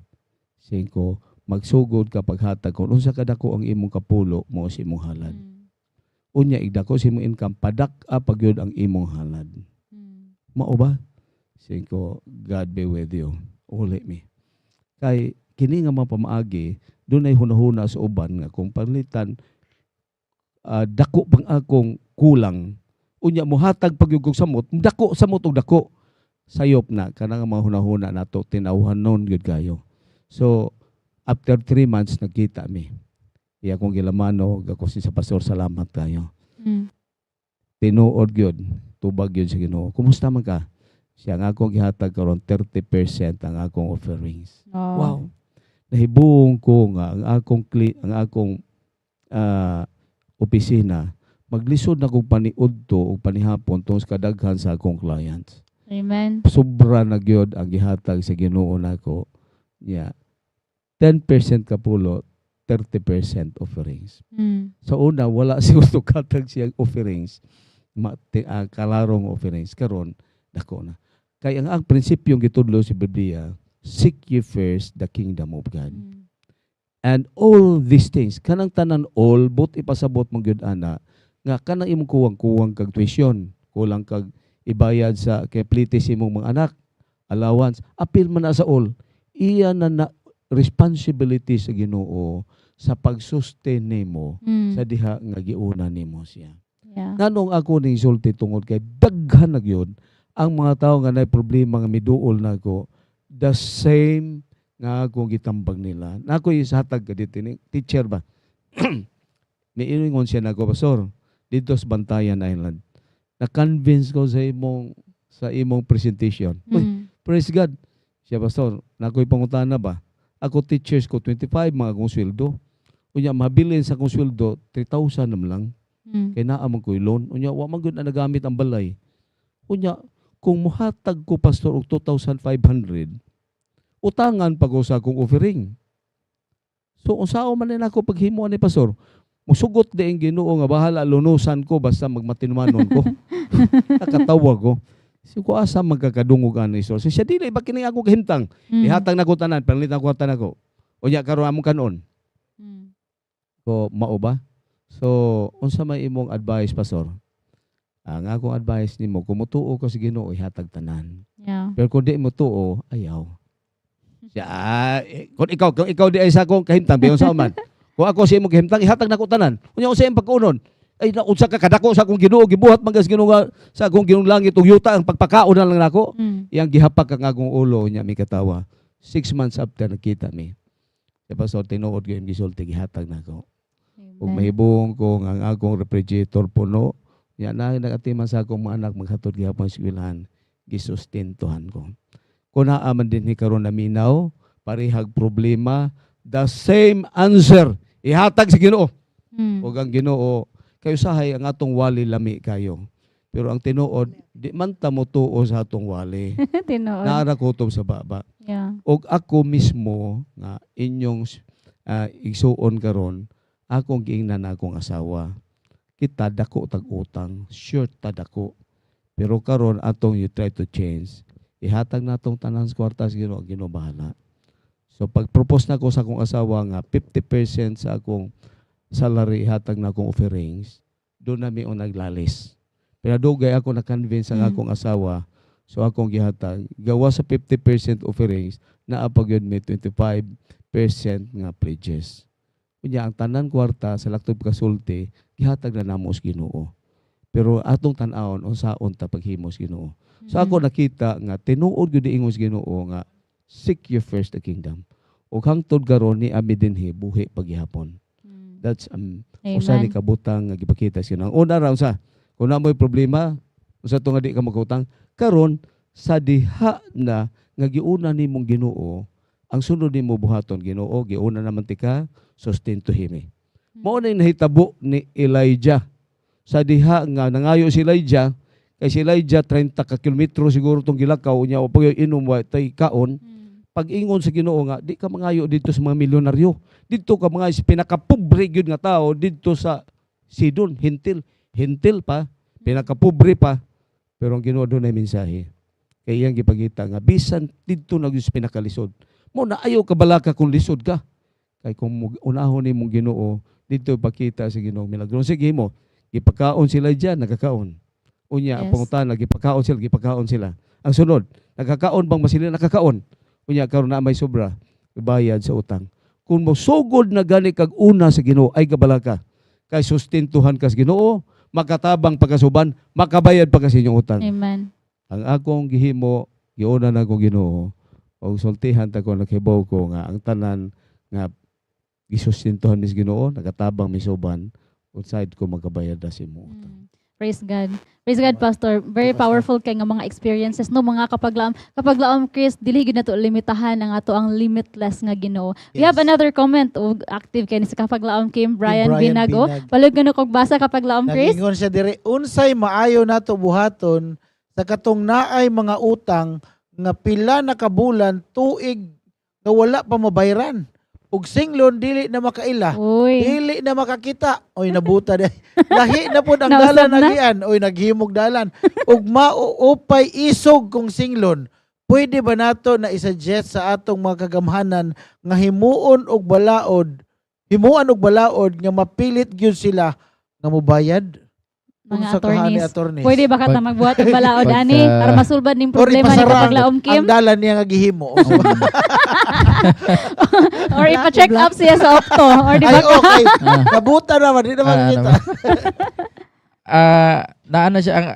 Singko, magsugod ka paghatag kung unsa kadako ang imong kapulo mo sa imong halad. Unya igdako sa imong income, padak-a pa gyud ang imong halad. Mao ba? Singko, God be with you. Uli mi. Kay kini nga mga pamaagi, dunay hunahuna sa uban nga kung panlitan dako pang akong kulang, unya mohatag pag og samot, dako samot og dako. Sayop na kanang mga hunahuna nato, tinawhan nun gyud kayo. So after 3 months nagkita mi. Iya kong gilamano ako si sa pastor, salamat kayo. Tinuod gyud, tubag gyud sa Ginoo. Kumusta man ka? Siya nga akong gihatag karon 30% ang akong offerings. Oh. Wow. Nahibuong ko nga ang akong opisina maglisod na kong paniudto o panihapon tungod sa kadaghan sa akong clients. Amen. Sobra na gyud ang gihatag sa Ginoo nako. Yeah. 10% kapulo, 30% offerings. Sa una, wala siguro katag siyang offerings. Kalarong offerings. Karon, dako na. Kaya ang prinsipyong gitudlo sa Biblia, seek ye first the kingdom of God. And all these things, kanang tanan all, but ipasabot mong gyud ana, nga kanang imong kuwang-kuwang kag tuition, kulang kag ibayad sa kay plitis imong mga anak, allowance, apil man na sa all. Iya na na responsibility sa Ginoo sa pag-sustain nimo sa diha nga giuna nimo siya. Nganong ako ning sulti tungod kay daghan na gyud ang mga tawo nga nay problema nga miduol nako, the same nga akong gitambag nila. Nako ishatag ka dito ni teacher ba. Niingon siya nako, "Pastor, dito sa Bantayan Island. Na-convince ko sa imong presentation." Uy, praise God. Siya, "Pastor, nako'y pangutana ba? Ako teachers ko 25 mga akong sweldo. Unya mabilin sa akong sweldo 3,000 naman lang. Kay naa man ko'y loan. Unya wa man gyud na nagamit ang balay. Unya kung muhatag ko, pastor, og 2,500, utangan pa ko sa akong offering. So unsaon man ni nako paghimo ani, pastor? Musugot di ang Ginoo nga bahala lunusan ko basta magmatinumanon ko." Nakatawa ko. Si ko asa magkakadungog ani so. Siya dili ba kini ako kahimtang. Ihatag na ko tanan, panlit ako tanan ko. Unya karon among kanon. Ko mao ba? So unsa may imong advice, pastor? Ang akong advice nimo, kung mutuo ka sa Ginoo, ihatag tanan. Pero kung di mo tuo, ayaw. Siya, kung ikaw di ay sa akong kahimtang, biyon sa man. Kung ako sa imong kahimtang, ihatag na ko tanan. Unya unsa imong pagkunon? Ay na unsa ka kadako sa akong Ginoo, gibuhat man sa Ginoo nga sa akong Ginoong langit ug yuta ang pagpakaon na lang nako. Iyang gihapak ang akong ulo nya mi katawa. 6 months after nakita mi. Di ba so tinuod ko yung gisulti, gihatag nako. Ug Amen. mahibong ko nga ang akong refrigerator puno. Ya na nagatiman sa akong mga anak maghatod gihapon sa eskwelahan, gisustentuhan ko. Kung naa man din ni karon naminaw, parehag problema, the same answer ihatag sa Ginoo. Ug ang Ginoo kay usahay ang atong wali lami kayo. Pero ang tinuod, di man ta mo tuo sa atong wali. Tinuod. Naara kutob sa baba. Og ako mismo nga inyong igsuon karon, akong giingnan akong asawa. Kita dako tag utang, sure ta dako. Pero karon atong you try to change. Ihatag natong tanan sa kwarta sa Ginoo, Ginoo bahala. So pag-propose na ko sa akong asawa nga 50% sa akong salary ihatag na akong offerings, doon na mi naglalis. Pero dugay ako na-convince ang akong asawa. So akong gihatag, gawa sa 50% offerings, naa pa gyud may 25% nga pledges. Unya ang tanan kwarta sa laktod kasulti, gihatag na namo sa Ginoo. Pero atong tan-awon unsaon ta paghimo sa Ginoo. So ako nakita nga tinuod gyud ingon sa Ginoo nga seek you first the kingdom. Ug hangtod karon ni ami dinhi buhi paghihapon. That's usa ni Amen. kabutang nga gipakita sa Ginoo. Ang una ra unsa? Kung naa mo'y problema, usa to nga di ka magkautang, karon sa diha na nga giuna nimong Ginoo, ang sunod nimo buhaton, Ginoo, giuna naman tika, sustentuhi mi. Mao na yung nahitabo ni Elijah. Sa diha nga nangayo si Elijah, kay si Elijah 30 ka kilometro siguro tong gilakaw unya wa pa inom wa tay kaon, Pag-ingon sa Ginoo nga di ka mangayo dito sa mga milyonaryo. Didto ka mga sa pinakapobre gyud nga tao didto sa Sidon, Hentil, Hentil pa, pinakapobre pa. Pero ang Ginoo dunay mensahe. Kay iyang gipakita nga bisan didto na gyud sa pinakalisod. Mo na ayaw ka balaka kung lisod ka. Kay kung unahon nimong Ginoo, didto ipakita sa Ginoo milagro. Sige mo, gipakaon sila diyan, nagkakaon. Unya, ang pangutana, gipakaon sila, gipakaon sila. Ang sunod, nagkakaon bang masila? Nakakaon. Unya, karon na may sobra, bayad sa utang. Kung mosugod na gani kag una sa Ginoo, ay kabalaka. Kay sustentuhan ka sa Ginoo, makatabang pagkasuban, makabayad pa ka sa inyong utang. Amen. Ang akong gihimo, giuna na ko Ginoo, og sultihan ta ko, naghibaw ko nga ang tanan nga gisustentuhan mis Ginoo, nagatabang misuban, unside ko makabayad na sa imong utang. Praise God. Praise God, Pastor. Very Pastor. powerful kay nga mga experiences, no, mga kapaglaom. Kapaglaom Chris, dili gyud nato limitahan ang ato ang limitless nga Ginoo. We have another comment og active kay ni sa Kapaglaom Kim Brian, Brian Binago. Binag. Palug gano kog basa, Kapaglaom Chris. Nagingon siya diri, unsay maayo nato buhaton sa katong naay mga utang nga pila na kabulan, tuig nga wala pa mabayran ug singlon dili na makaila, Uy. dili na makakita? Oy, nabuta di lahi na pod ang Nausab dalan na. agian. Oy, naghimog dalan ug mauupay isog kung singlon. Pwede ba nato na isuggest sa atong mga kagamhanan nga himuon og balaod, himuan og balaod nga mapilit gyud sila nga mobayad? Mga Unsa ka hani, attorneys. attorneys? Pwede ba ka ta magbuhat og balaod ani para masulbad ning Or problema ni ipasara Kapaglaom Kim? ang dalan niya nga gihimo. Or ipa-check up siya sa opto or di Ay, ba ka? okay. Nabuta naman, di naman Ah, kita. naman. Naa na siya ang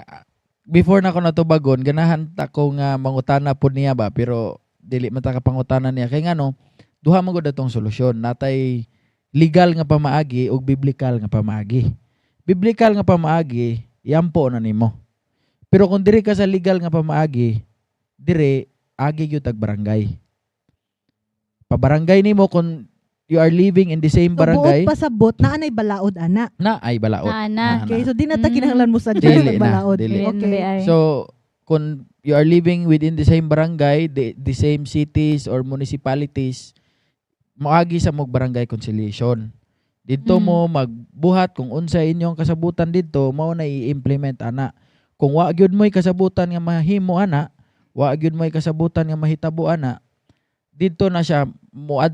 before na ako natubagon, ganahan ta ko nga mangutana pod niya ba, pero dili man ta ka pangutana niya kay ngano, duha man gud atong solusyon: natay legal nga pamaagi ug biblical nga pamaagi. Biblical nga pamaagi, yampo na nimo. Pero kung diri ka sa legal nga pamaagi, dire agi gyud tag barangay, pabarangay nimo kung you are living in the same So, barangay. buot pasabot naa nay balaod ana. Na ay balaod. Na, na. Na, Okay, so di na ta kinahanglan mo suggest Dili og na, balaod. dili. Okay. Ay. So, kung you are living within the same barangay, the same cities or municipalities, moagi sa mog barangay conciliation. Didto mo magbuhat kung unsa inyong kasabutan didto, mao na i-implement ana. Kung wa gyud mo'y kasabutan nga mahimo ana, wa gyud mo'y kasabutan nga mahitabo ana, didto na siya mo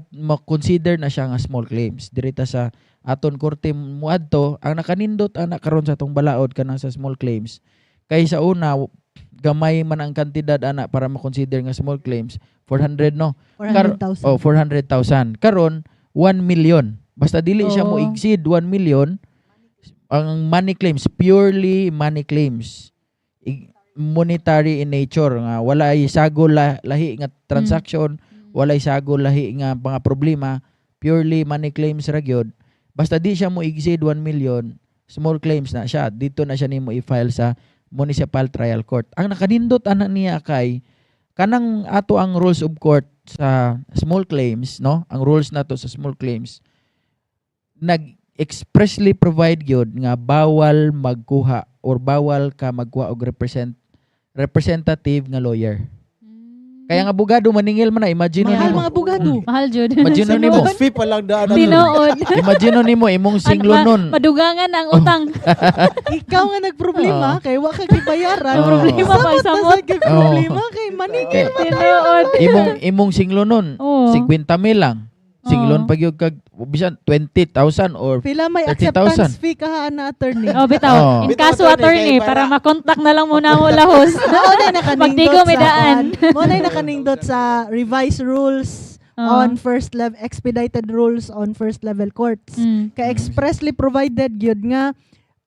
consider na siya nga small claims. Dirita sa aton korte muadto. Ang nakanindot ana karon sa atong balaod kanang sa small claims kay sa una gamay man ang kantidad ana para ma-consider nga small claims, 400, no? 400,000. Oh, 400,000. Karon 1 million. Basta dili siya mo exceed 1 million ang money claims, purely money claims. Monetary in nature nga wala ay sagol lahi nga transaction, walay sagol lahi nga mga problema, purely money claims ra gyud. Basta di siya mo exceed 1 million, small claims na siya. Dito na siya nimo i-file sa Municipal Trial Court. Ang nakanindot ana niya kay kanang ato ang rules of court sa small claims, no? Ang rules nato sa small claims nag expressly provide gyud nga bawal magkuha or bawal ka magkuha og representative nga lawyer. Kaya nga abogado maningil man na, imagine Mahal nimo. mga abogado. Mahal jud. Imagine nimo. Fee pa lang daan. Tinuod. Imagine nimo imong singlo nun. Madugangan ang utang. Ikaw nga nagproblema kay wa ka gibayaran. Oo. Problema Samot pag na samot. sa kay problema kay maningil man. Tinuod. Imong imong singlo nun, 50 mil lang. Singlon pag yun kag bisan 20,000 or Pila may 30,000. acceptance fee ka na, attorney? Oh, bitaw. Oo. In Bitaw, kaso attorney, attorney, kay para makontak na lang muna mo lahos. Mao na nakanindot Pagdigo may sa daan. Mao na nakanindot sa revised rules on first level, expedited rules on first level courts. Kay expressly provided gyud nga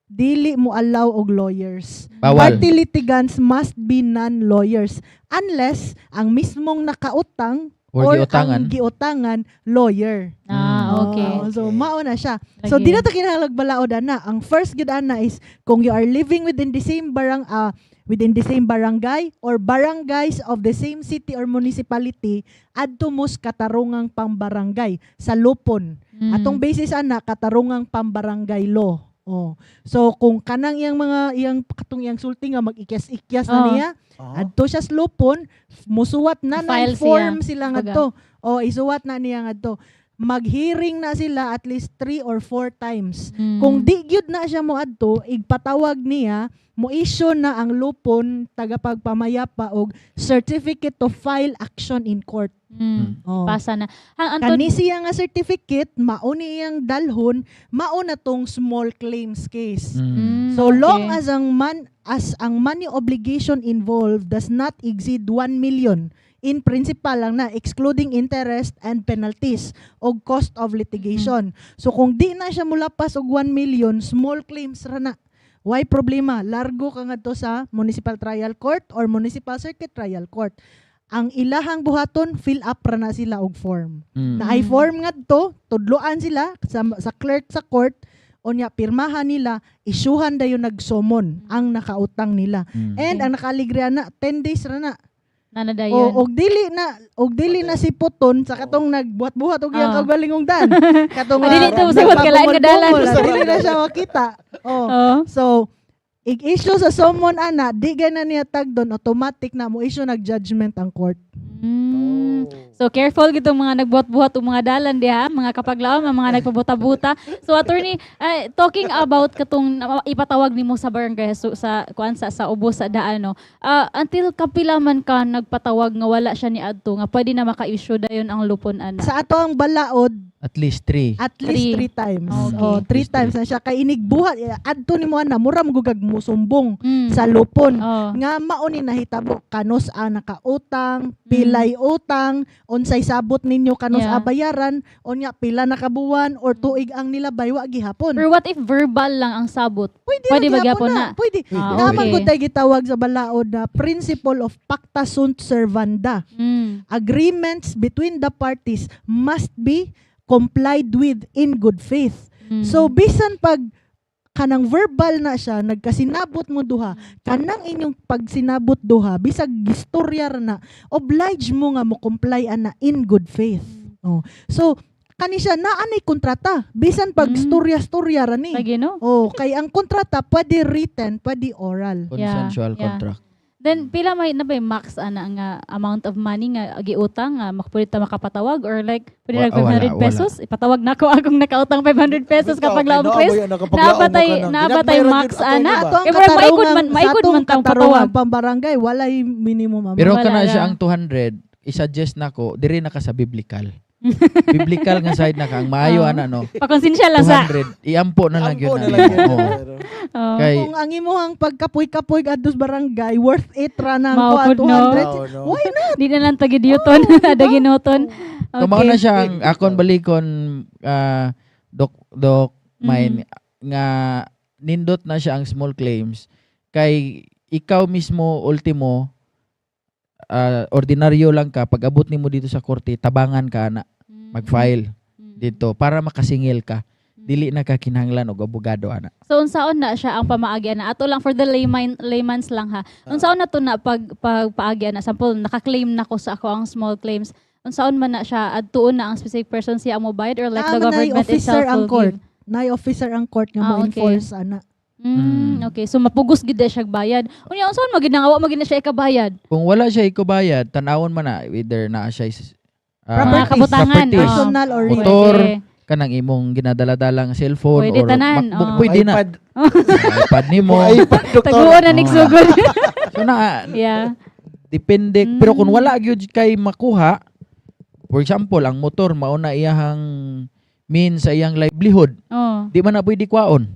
dili mo allow og lawyers. Bawal. Party litigants must be non-lawyers unless ang mismong nakautang or giutangan. Ang giutangan lawyer. Ah, okay. Oo, so mao na siya. So Lagi. di na ta kinahanglan balaod ana. Ang first gyud ana is kung you are living within the same barangay or barangays of the same city or municipality, adto mo sa katarungang pambarangay sa lupon. Atong basis ana, katarungang pambarangay law. Oh. So kung kanang iyang mga iyang katong iyang sulti nga mag-ikyas-ikyas na niya, adto siya sa lupon, musuwat na na File form sila Baga. Ngadto. O isuwat na niya ngadto. Mag-hearing na sila at least three or four times. Kung di gyud na siya moadto, igpatawag niya, mo issue na ang lupon tagapagpamayapa og certificate to file action in court. Oh. Pasa na. Ha, Anton, Kani siya nga certificate, mao ni iyang dalhon, mao na tong small claims case. So long as ang money obligation involved does not exceed 1 million in principal lang na, excluding interest and penalties o cost of litigation. So kung di na siya mulapas og 1 million, small claims ra na. Why problema? Largo ka ngadto sa Municipal Trial Court or Municipal Circuit Trial Court. Ang ilahang buhaton, fill up ra na sila og form. Na ay form ngadto, tudloan sila sa clerk sa court, unya pirmahan nila, isyuhan dayon nag-summon ang nakautang nila. And ang nakaligre na 10 days ra na. Na na dayon. O og dili na si puton sa katong nagbuhat-buhat og iyang kaugalingong dan. Katong Ah, dili to musabot kalain nga dalan. nagpabungol-bungol, dili na siya makita. Oh. So, ig-issue sa summon ana, di gana niya tag doon, automatic na mo issue nag-judgment ang court. So careful gitong mga nagbuhat-buhat og mga dalan diha, mga kapaglaom, ang mga nagpabuta-buta. So attorney, talking about katong ipatawag nimo sa barangay so, sa kuan sa ubos sa daan, no. Until kapila man ka nagpatawag nga wala siya ni adto nga pwede na maka-issue dayon ang lupon ana? Sa ato ang balaod, At least three. at least Three. three times. Okay. Oh, three times na siya kay inigbuhat eh, adto nimo ana, mura mo gugag musumbong sa lupon. Nga mao ni nahitabo kanus a nakautang, pilay utang, unsay sabot ninyo kanus a bayaran, unya pila na ka buwan or tuig ang nilabay, wa gihapon. Pero what if verbal lang ang sabot? Pwede, Pwede ra ba gihapon na? Pwede. Ah, Naman okay. gud tay gitawag sa balaod na principle of pacta sunt servanda. Agreements between the parties must be complied with in good faith. So bisan pag kanang verbal na siya, nagkasinabot mo duha, kanang inyong pagsinabot duha, bisag gistorya ra na, oblige mo nga mo comply ana in good faith. Oh. So kani siya naa nay kontrata, bisan pag storya-storya ra ni. Lagi, no? Oh, kay ang kontrata pwede written, pwede oral. Consensual Yeah. contract. Then pila may na ba yung max ana nga amount of money nga giutang nga makapwede ta makapatawag or like pwede nag Wala, 500 wala. pesos, ipatawag nako akong nakautang 500 pesos kapag laom Chris. Naa ba tay max, ana? Ato ang Eh, murag maikod katarungan, man- sa maikod atong man tang katarungan patawag. pambarangay, walay minimum amount. Pero Wala kana ra. siya ang 200, i-suggest nako diri na ka sa biblical. Biblical nga side na ka ang maayo ana, no. Pakonsensya lang sa. 200 iampo na lang yun. Ampo na lang yun. Oo. Oo. Kay Kung ang imuhang pagkapoy-kapoy adtos barangay, worth it ra nang Mao kuan pud, no? 200. Oo, no? Why not? Di na lang tagidiuton, daginuton. So, mao na siya ang akon balikon, dok dok mine nga nindot na siya ang small claims kay ikaw mismo ultimo, ordinaryo lang ka, pag abot nimo dito sa korte, tabangan ka na mag-file dito para makasingil ka, dili na ka kinahanglan og abogado ana. So unsaon na siya ang pamaagi ana? Ato lang for the layman's lang ha. Unsaon na to na pag paagi ana? Sample, naka-claim na ko sa ako ang small claims. Unsaon man na siya, adtuon na ang specific person siya ang mobayad or like the Naa man nay government officer itself ang will court. give? Nay officer ang court nga Ah, mo okay. enforce ana. Okay. So mapugos gid na siya bayad. Unya unsaon man gid nga wa man gid na siya ikabayad? Kung wala siya ikubayad, tanawon man na either naa siya Mga Properties. kabutangan. Properties. Personal or real. Motor. Pwede. Kanang imong ginadala-dalang cellphone Pwede or tanan, MacBook, oo. pwede na. iPad. iPad nimo. iPad, doktor. Taguon na Oo. nigsugod. So na depende, pero kung wala gyud kay makuha, for example, ang motor mao na iyahang means sa iyang livelihood, di man na pwede kwaon.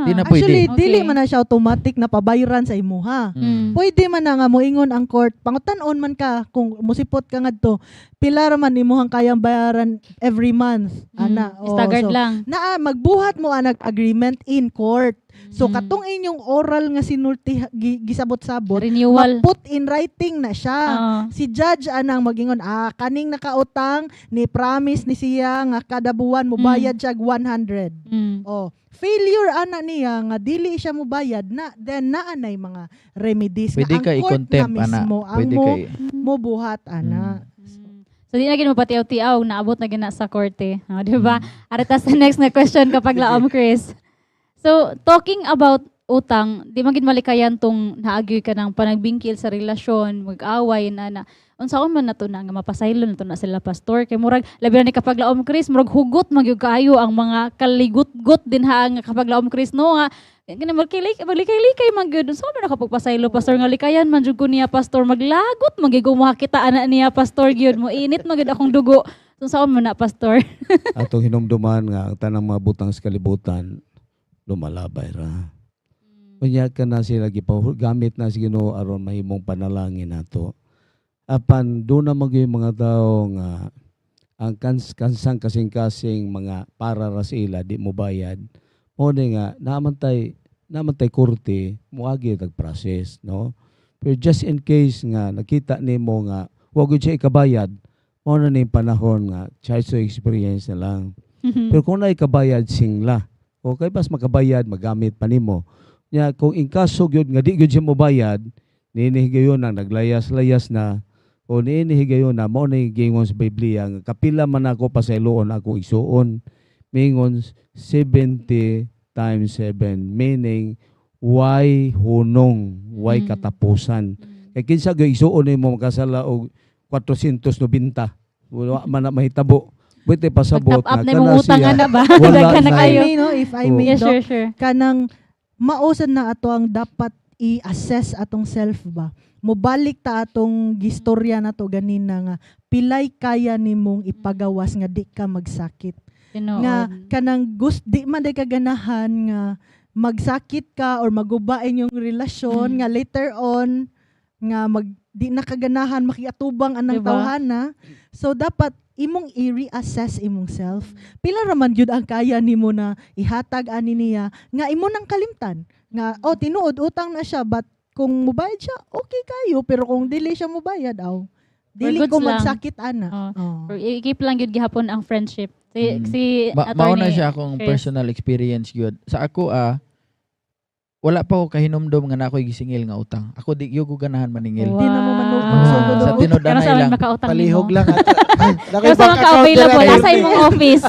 Di na pwede. Actually, dili man na siya automatic na pabayran sa imuha. Pwede man na nga moingon ang court, pangutan-on man ka kung musipot ka ngadto, pila ra man imuhang kayang bayaran every month ana. Oh, Staggered so, lang. naa magbuhat mo anag agreement in court. So katong inyong oral nga sinulti gisabot-sabot, Renewal. ma-put in writing na siya. Si judge anang magingon, ah, kaning nakautang ni promise ni siya nga kada buwan mobayad siya og 100. Oh, failure ana niya nga dili siya mobayad na, then naa nay mga remedies nga Pwede ang ka court na i-contempt ana. mismo ang Pwede mo ka mobuhat ana. So di na gid mo patiaw-tiaw, naabot na gina sa korte. Oh, di ba? Arita sa next na question kapag laom, Chris. So, talking about utang, di man gid malikayan tong naagyoy ka ng panagbingkil sa relasyon, mag-away na na. Unsaon man nato na nga mapasaylo nato na sila, Pastor? Kay murag labi na ni kapaglaom Chris, murag hugot man gyud kaayo ang mga kaligut-gut din ha nga kapaglaom Chris, no, nga kani maglikay-likay man gyud. Unsaon man nakapagpasaylo, Pastor, nga likayan man jud ko niya, Pastor? Maglagot man gyud ko makakita ana niya, Pastor, gyud mo init man gyud akong dugo. Unsaon man na, Pastor? Atong hinumduman nga ang tanang mga butang sa kalibutan lumalabay ra. Unya ka na sila gamit na si Ginoo aron mahimong panalangin nato. Apan doon na magyud mga tao nga ang kansang kasing-kasing mga para ra sila di mo bayad. Mo ni nga naamantay korte, moagi tag process, no? Pero just in case nga nakita nimo nga wa gyud siya ikabayad, mao na ni panahon nga charge to experience na lang. Pero kung naay kabayad singla, okay, bas makabayad, magamit pa nimo. Nya kung in kaso gyud nga di gyud siya mobayad, niini higayon ang naglayas-layas na o niini higayon na mao ni giingon sa Biblia nga kapila man ako pasayloon ako igsuon. Mingon 70 times 7, meaning why hunong, why katapusan. Kay kinsa gyud igsuon nimo makasala og 490? Wala man na mahitabo. Pwede pasabot Mag-top up na na imong kana utang siya. ana ba? Wala Daghan na na If I kayo. may, no, if I Oo. may, Yeah, Doc, sure. kanang mausad na ato ang dapat i-assess atong self ba. Mobalik ta atong gistorya na to ganina nga pilay kaya nimong ipagawas nga di ka magsakit. Tinuod. Nga kanang gust di man day ka ganahan nga magsakit ka or magubain yung relasyon nga later on nga mag di na kaganahan makiatubang anang Diba? tawhana. So dapat imong i-reassess imong self. Pila ra man gyud ang kaya nimo na ihatag ani niya nga imo nang kalimtan nga, oh, tinuod utang na siya, but kung mubayad siya, okay kayo, pero kung dili siya mubayad, aw, dili goods ko lang. magsakit ana. Oh. Oh. Or i-keep lang gyud gihapon ang friendship. Si, si Mao na Attorney siya akong Chris. personal experience gyud. Sa ako wala pa ko kahinumdom nga na ako'y gisingil nga utang. Ako di gyud ko ganahan maningil. Wow. Di na mo manug Ah, magsugod sa og tinud Pero anay sa lang. makautang Palihog nimo. lang. At, ay, Pero sa mga ka-available nasa imong office.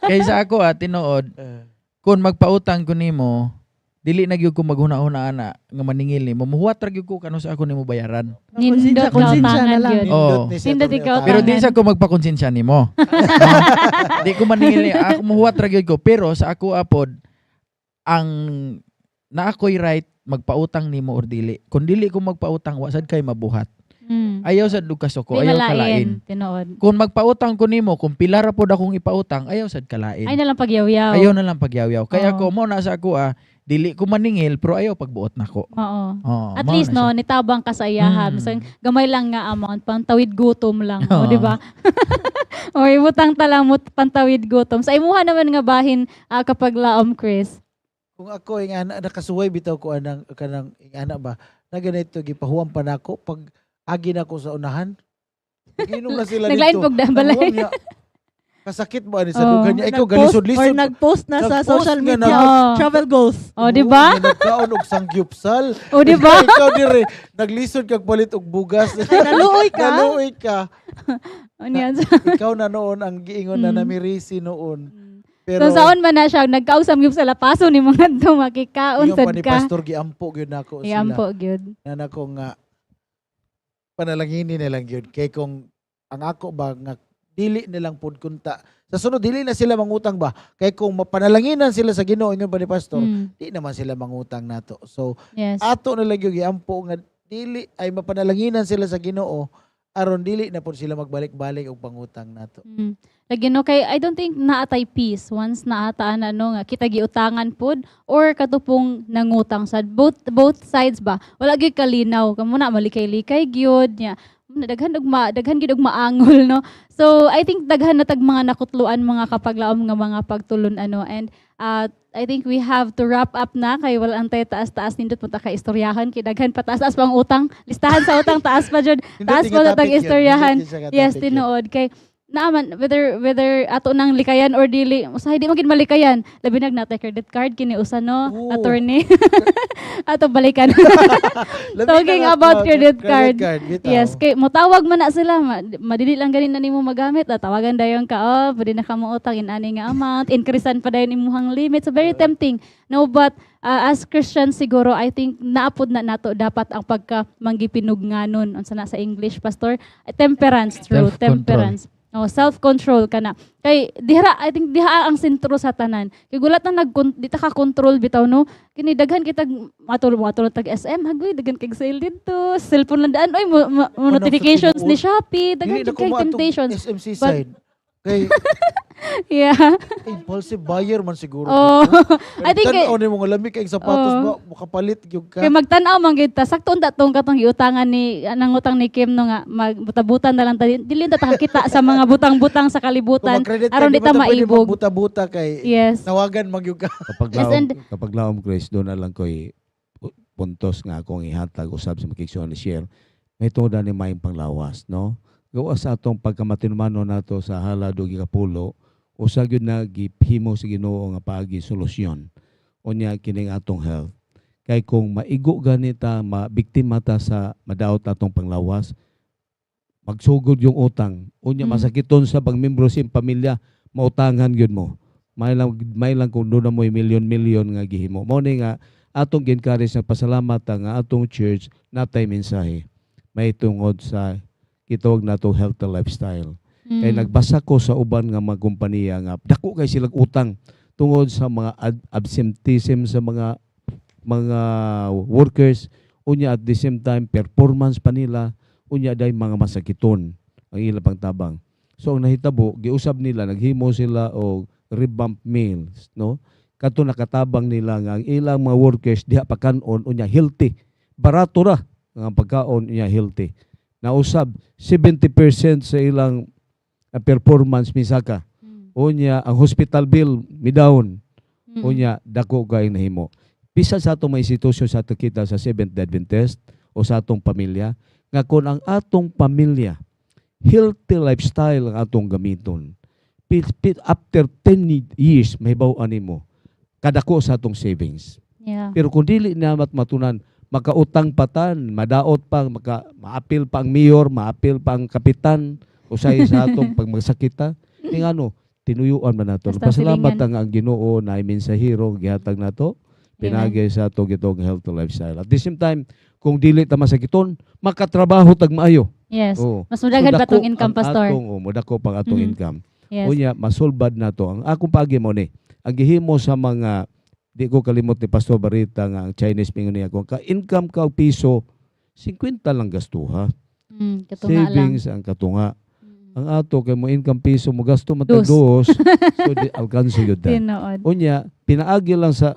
Kay sa ako tinuod, kung magpautang ko nimo, dili na gyud ko maghuna-huna ana nga maningil nimo. Muhuwat ra gyud ko kano sa ako nimo bayaran. Nindot ka Konsensya na utangan lang. gyud. Oo. Nindot ikaw Pero di Utangan. sa ko magpakonsensya nimo. No? Di ko maningil ni ako, muhuwat ra gyud ko, pero sa ako apod ang na ako'y right magpautang nimo or dili. Kung dili ko magpautang, wa sad kay mabuhat. Ayaw sad og kasuko, Di ayaw malain. kalain. Tinuod. Kung magpautang ko nimo, kung pila ra pod akong ipautang, ayaw sad kalain. Ay na lang pagyawyaw. Ayaw na lang pagyawyaw. Kaya Oo. ko mo na sa ako dili ko maningil pero ayaw pagbuot nako. Oo. Oh, At mao least na no, siya. nitabang ka sa iyaha. Bisan gamay lang nga amount, pantawid gutom lang, o Oo. di ba? O ibutang ta lang mo pantawid gutom. Sa imuha naman nga bahin kapag laom, Chris. Kung ako ing ana nakasuway bitaw ko anang kanang ing ana ba na ganito gipahuwam pa nako pag agi na ko sa unahan. Ginom na sila Naglain dito. pog na balay. Nahuwam niya. Kasakit ba ani sa Oo. dughan niya? Ikaw Nag-post galisod-lisod. or nag-post na sa Nag-post social nga media travel goals. Oh, di ba? Oo, nagkaon og sangyupsal. O di ba? Ikaw dire naglisod kag palit og bugas. Ay, naluoy ka? Naluoy ka. Ano yan? Ikaw na noon ang giingon na namirisi noon. Pero So saon man na siya nagkausam gyud sa lapaso ni mga to makikaon ingon sad pa ni ka. pastor, giampo gyud nako sila. Iampo gyud. Na nako nga panalanginin na lang gyud kay kung ang ako ba nga dili nilang pud kunta sa sunod dili na sila mangutang ba, kay kung mapanalanginan sila sa Ginoo, ingon pa ni pastor, di naman sila mangutang nato. So ato na lang gyud giampo nga dili ay mapanalanginan sila sa Ginoo aron dili na pud sila magbalik-balik og pangutang nato. Lagi no, kay I don't think naatay peace once naataan ano nga kita giutangan pod or katupong nangutang sad, both sides ba, wala gyud kalinaw kamo na malikay-likay gyud nya daghan og ma, daghan gyud og maangol, no? So I think daghan na tag mga nakutluan, mga kapaglaom, nga mga pagtulon ano, and I think we have to wrap up na kay wala antay taas-taas nindot punta ka istoryahan kay daghan pa, taas-taas pang utang, listahan sa utang, taas pa jud. Nindot Taas nga pa topic tag yun. istoryahan. Nindot siya nga Yes, topic yun. tinuod kay Naaman whether ato nang likayan or dili, usahay di man gid malikayan, labi nag natay credit card kini usa, no? Oo. Attorney, ato balikan. Labi Talking na nga about credit credit card. Card bitaw. Yes, kay motawag man na sila, madili lang ganin na nimo magamit, ah, tawagan dayon ka, "Oh, pwede na ka mo utang in-ani nga amount," increasean pa dayon imuhang limit. So very tempting. No, but as Christians siguro, I think naapod na nato dapat ang pagka manggipinugnanon, unsa na sa English, Pastor? Eh, temperance, true, Self-control. temperance. Oh, self-control kana. Kay diha, I think diha ang sentro sa tanan. Kay gulat na nag di ta ka control bitaw, no. Kini daghan kitag matulog tag SM, hagoy daghan kay sale didto. Cellphone lang daan oy mo Ano, notifications sa ni Shopee, daghan Dili na jud kay ko maatong temptations. SMC But- side. Kay impulsive buyer man siguro. Oh, I think Tan-aw nimo nga lami kay sapatos Oo. ba, makapalit gyud ka. Kay magtan-aw man gyud ta, sakto unta tong katong giutangan ni nangutang ni Kim, no, nga magbuta-butan na lang ta, dili ta kakita sa mga butang-butang sa Kung kalibutan mag-credit aron card, di ta ba ta pwede maibog. magbuta-buta kay tawagan man gyud ka. Kapag Yes, laom, and- kapag laom, Chris, doon na lang ko'y puntos nga akong ihatag usab sa makigsuon ni share. May tungod ni maayong panglawas, no? Gawa sa atong pagkamatinumano nato sa halad ug ikapulo, usa gyud na gihimo sa Ginoo nga paagi solusyon. Unya kining atong health. Kay kung maigo ganita, mabiktima ta sa madaot atong panglawas, magsugod yung utang. Unya masakiton sa pagmembro sa imong pamilya, mautangan gyud mo. May lang kung doon na mo'y milyon-milyon nga gihimo. Mao ni nga atong gi-encourage nga pasalamat ta nga atong church natay mensahe may tungod sa gitawag nato healthy lifestyle. Kay nagbasa ko sa uban nga mga kompanya nga dako kay silang utang tungod sa mga absenteeism sa mga workers, unya at the same time performance pa nila, unya day mga masakiton ang ilang pangtabang. So ang nahitabo, giusab nila, naghimo sila og revamp meals, no? Kato nakatabang nila nga ang ilang mga workers diha pa kanon, unya healthy. Barato ra ang pagkaon, unya healthy. Nausab 70% sa ilang performance misaka. Unya ang hospital bill midown. Unya dako kay nahimo. Bisan sa atong mga institusyon sa ato kita sa Seventh Day Adventist o sa atong pamilya, nga kung ang atong pamilya healthy lifestyle ang atong gamiton, after 10 years mahibaw-an nimo kadako sa atong savings. Pero kung dili na matunan, makautang patan, madaot pa, maapil pa ang mayor, maapil pa ang kapitan, usay sa atong pagmagsakita. Ning ano, tinuyuan man nato. Basta Pasalamat silingan. ang Ginoo na mensahero gihatag nato pinagi sa atong gitong healthy lifestyle. At the same time, kung dili ta masakiton, makatrabaho tag maayo. Yes. Oo. Mas mudagan So, pa dako tong income, ang Pastor. Atong, oh, mudako pang atong income. Unya, masulbad na to. Ang akong paagi mo ni, ang gihimo sa mga, di ko kalimot ni Pastor Barita nga ang Chinese mingon niya, kung ka-income ka og piso, 50 lang gastuha. Katunga lang. Savings ang katunga. Ang ato kay mo income piso mo gasto man tag Dos. dos, so di alkanso yun ta. Tinuod. Unya, pinaagi lang sa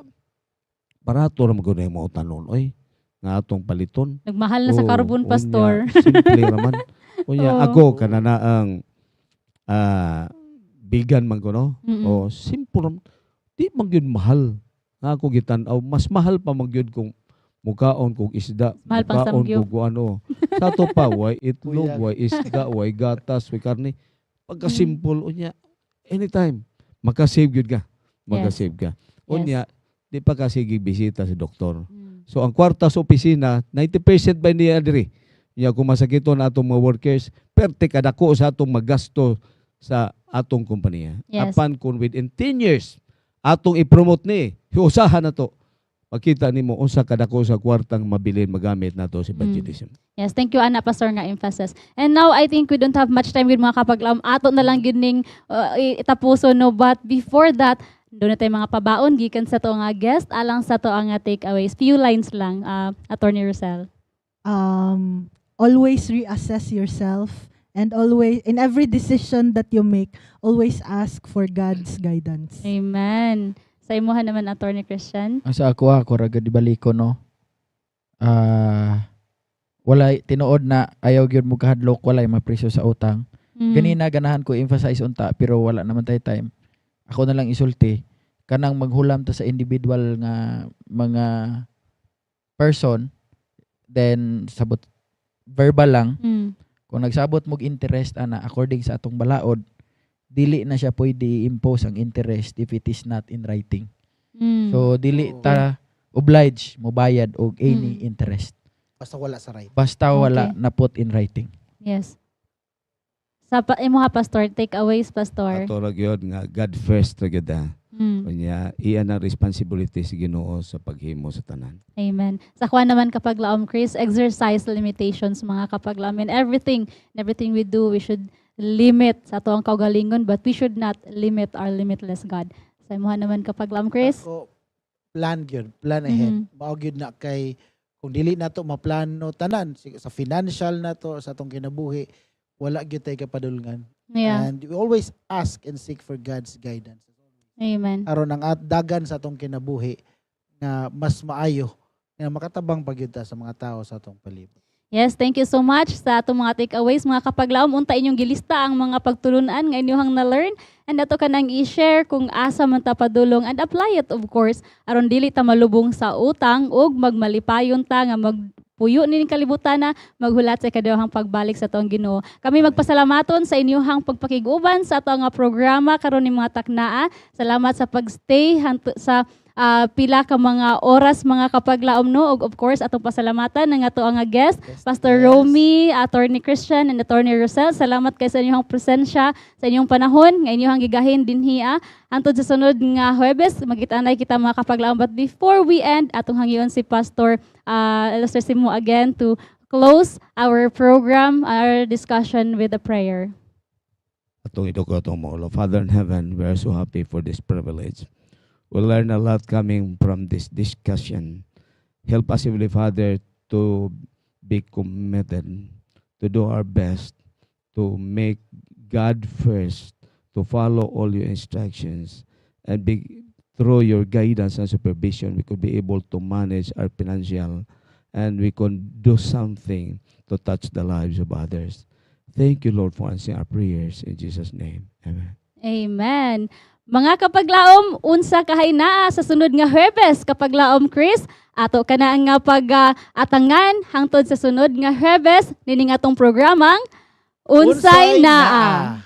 barato ra magud mo tanon oy nga atong paliton. Nagmahal na sa Oo, carbon, unya, Pastor. Simple raman. Unya ako kanana ang vegan man ko, no. Oh, simple raman. Di man gyud mahal. Nga ako gitan-aw, mas mahal pa man gyud kung mukaon kog isda, Mahal pang mukaon samgyup. kog ano. Sa ato pa way itlog, Uyag. way isda, way gatas, way karne. Pagka-simple unya, anytime makasave gyud ka. Makasave ka. Unya, di pa ka sige bisita sa doktor. So ang kwarta sa opisina, 90% ba niya diri? Nya kung masakiton atong mga workers, perte kadako sa atong magasto sa atong kompanya. Apan kung within 10 years atong i-promote ni, usahan na to. Makita nimo unsa kadako sa kwartang mabilin magamit nato si budgetism. Yes, thank you, ana, Pastor, nga emphasis. And now I think we don't have much time with mga kapaglaom. Ato na lang gyud ning itapuso, no, but before that, doon na tayo mga pabaon gikan sa to nga guest alang sa to ang takeaways. Few lines lang, Attorney Rosel. Always reassess yourself and always in every decision that you make, always ask for God's guidance. Amen. Sa imuha naman, Attorney Christian. Ang sa ako ra gud ibalik ko, no. Walay tinuod na ayaw gyud mo kahadlok, walay mapresyo sa utang. Ganina ganahan ko emphasize unta pero wala naman tay time. Ako na lang isulti kanang maghulam ta sa individual nga mga person, then sabot verbal lang. Kung nagsabot mog interest ana, according sa atong balaod, dili na siya pwede i-impose ang interest if it is not in writing. So dili ta obliged mobayad og any interest. Basta wala sa right. Basta wala na put in writing. Yes. Sa pa, imo ha, Pastor, takeaways, Pastor. Ato ra gyud nga God first ra gyud ah. Unya iya na responsibility sa Ginoo sa paghimo sa tanan. Amen. Sa kuha naman, kapaglaom Chris, exercise limitations, mga kapaglaom. In everything we do, we should limit sa ato ang kaugalingon, but we should not limit our limitless God. Sa imuha naman, kapaglaom Chris? Ako, plan gyud, plan ahead. Mao gyud na kay kung dili nato maplano tanan sa financial nato, sa atong kinabuhi, wala gyud tay kapadulngan. And we always ask and seek for God's guidance. Amen. Aron ang at dagan sa atong kinabuhi nga mas maayo nga makatabang pa gyud ta sa mga tao sa atong palibot. Yes, thank you so much sa atong mga takeaways, mga kapaglaom. Unta inyong gilista ang mga pagtulunan nga inyong na-learn and ato kanang i-share kung asa man ta padulong and apply it, of course, aron dili ta malubong sa utang ug magmalipayon ta nga magpuyo nining kalibutan na maghulat sa ikaduhang pagbalik sa atong Ginoo. Kami magpasalamaton sa inyong pagpakig-uban sa ato nga programa karon ni mga taknaa. Salamat sa pagstay sa pila ka mga oras, mga kapaglaom, no, ug of course atong pasalamatan ang ato ang guest, Pastor Romy, Attorney Christian, and Attorney Rosel. Salamat kay sa inyong presensya, sa inyong panahon nga inyong gigahin dinhi. Hantod sa sunod nga Huwebes, magkitanay kita, mga kapaglaom. But before we end, atong hangyoon si Pastor Ilustrisimo again to close our program, our discussion with a prayer. Atong iduko atong maulo. Father in heaven, we are so happy for this privilege. We learn a lot coming from this discussion. Help us, Heavenly Father, to be committed, to do our best, to make God first, to follow all your instructions, and be through your guidance and supervision, we could be able to manage our financial and we could do something to touch the lives of others. Thank you, Lord, for answering our prayers. In Jesus' name, amen. Amen. Mga kapaglaom, unsa kahay naa sa sunod nga Huwebes, kapaglaom Chris, ato kana nga pag atangan hangtod sa sunod nga Huwebes nining atong programang Unsay Naa.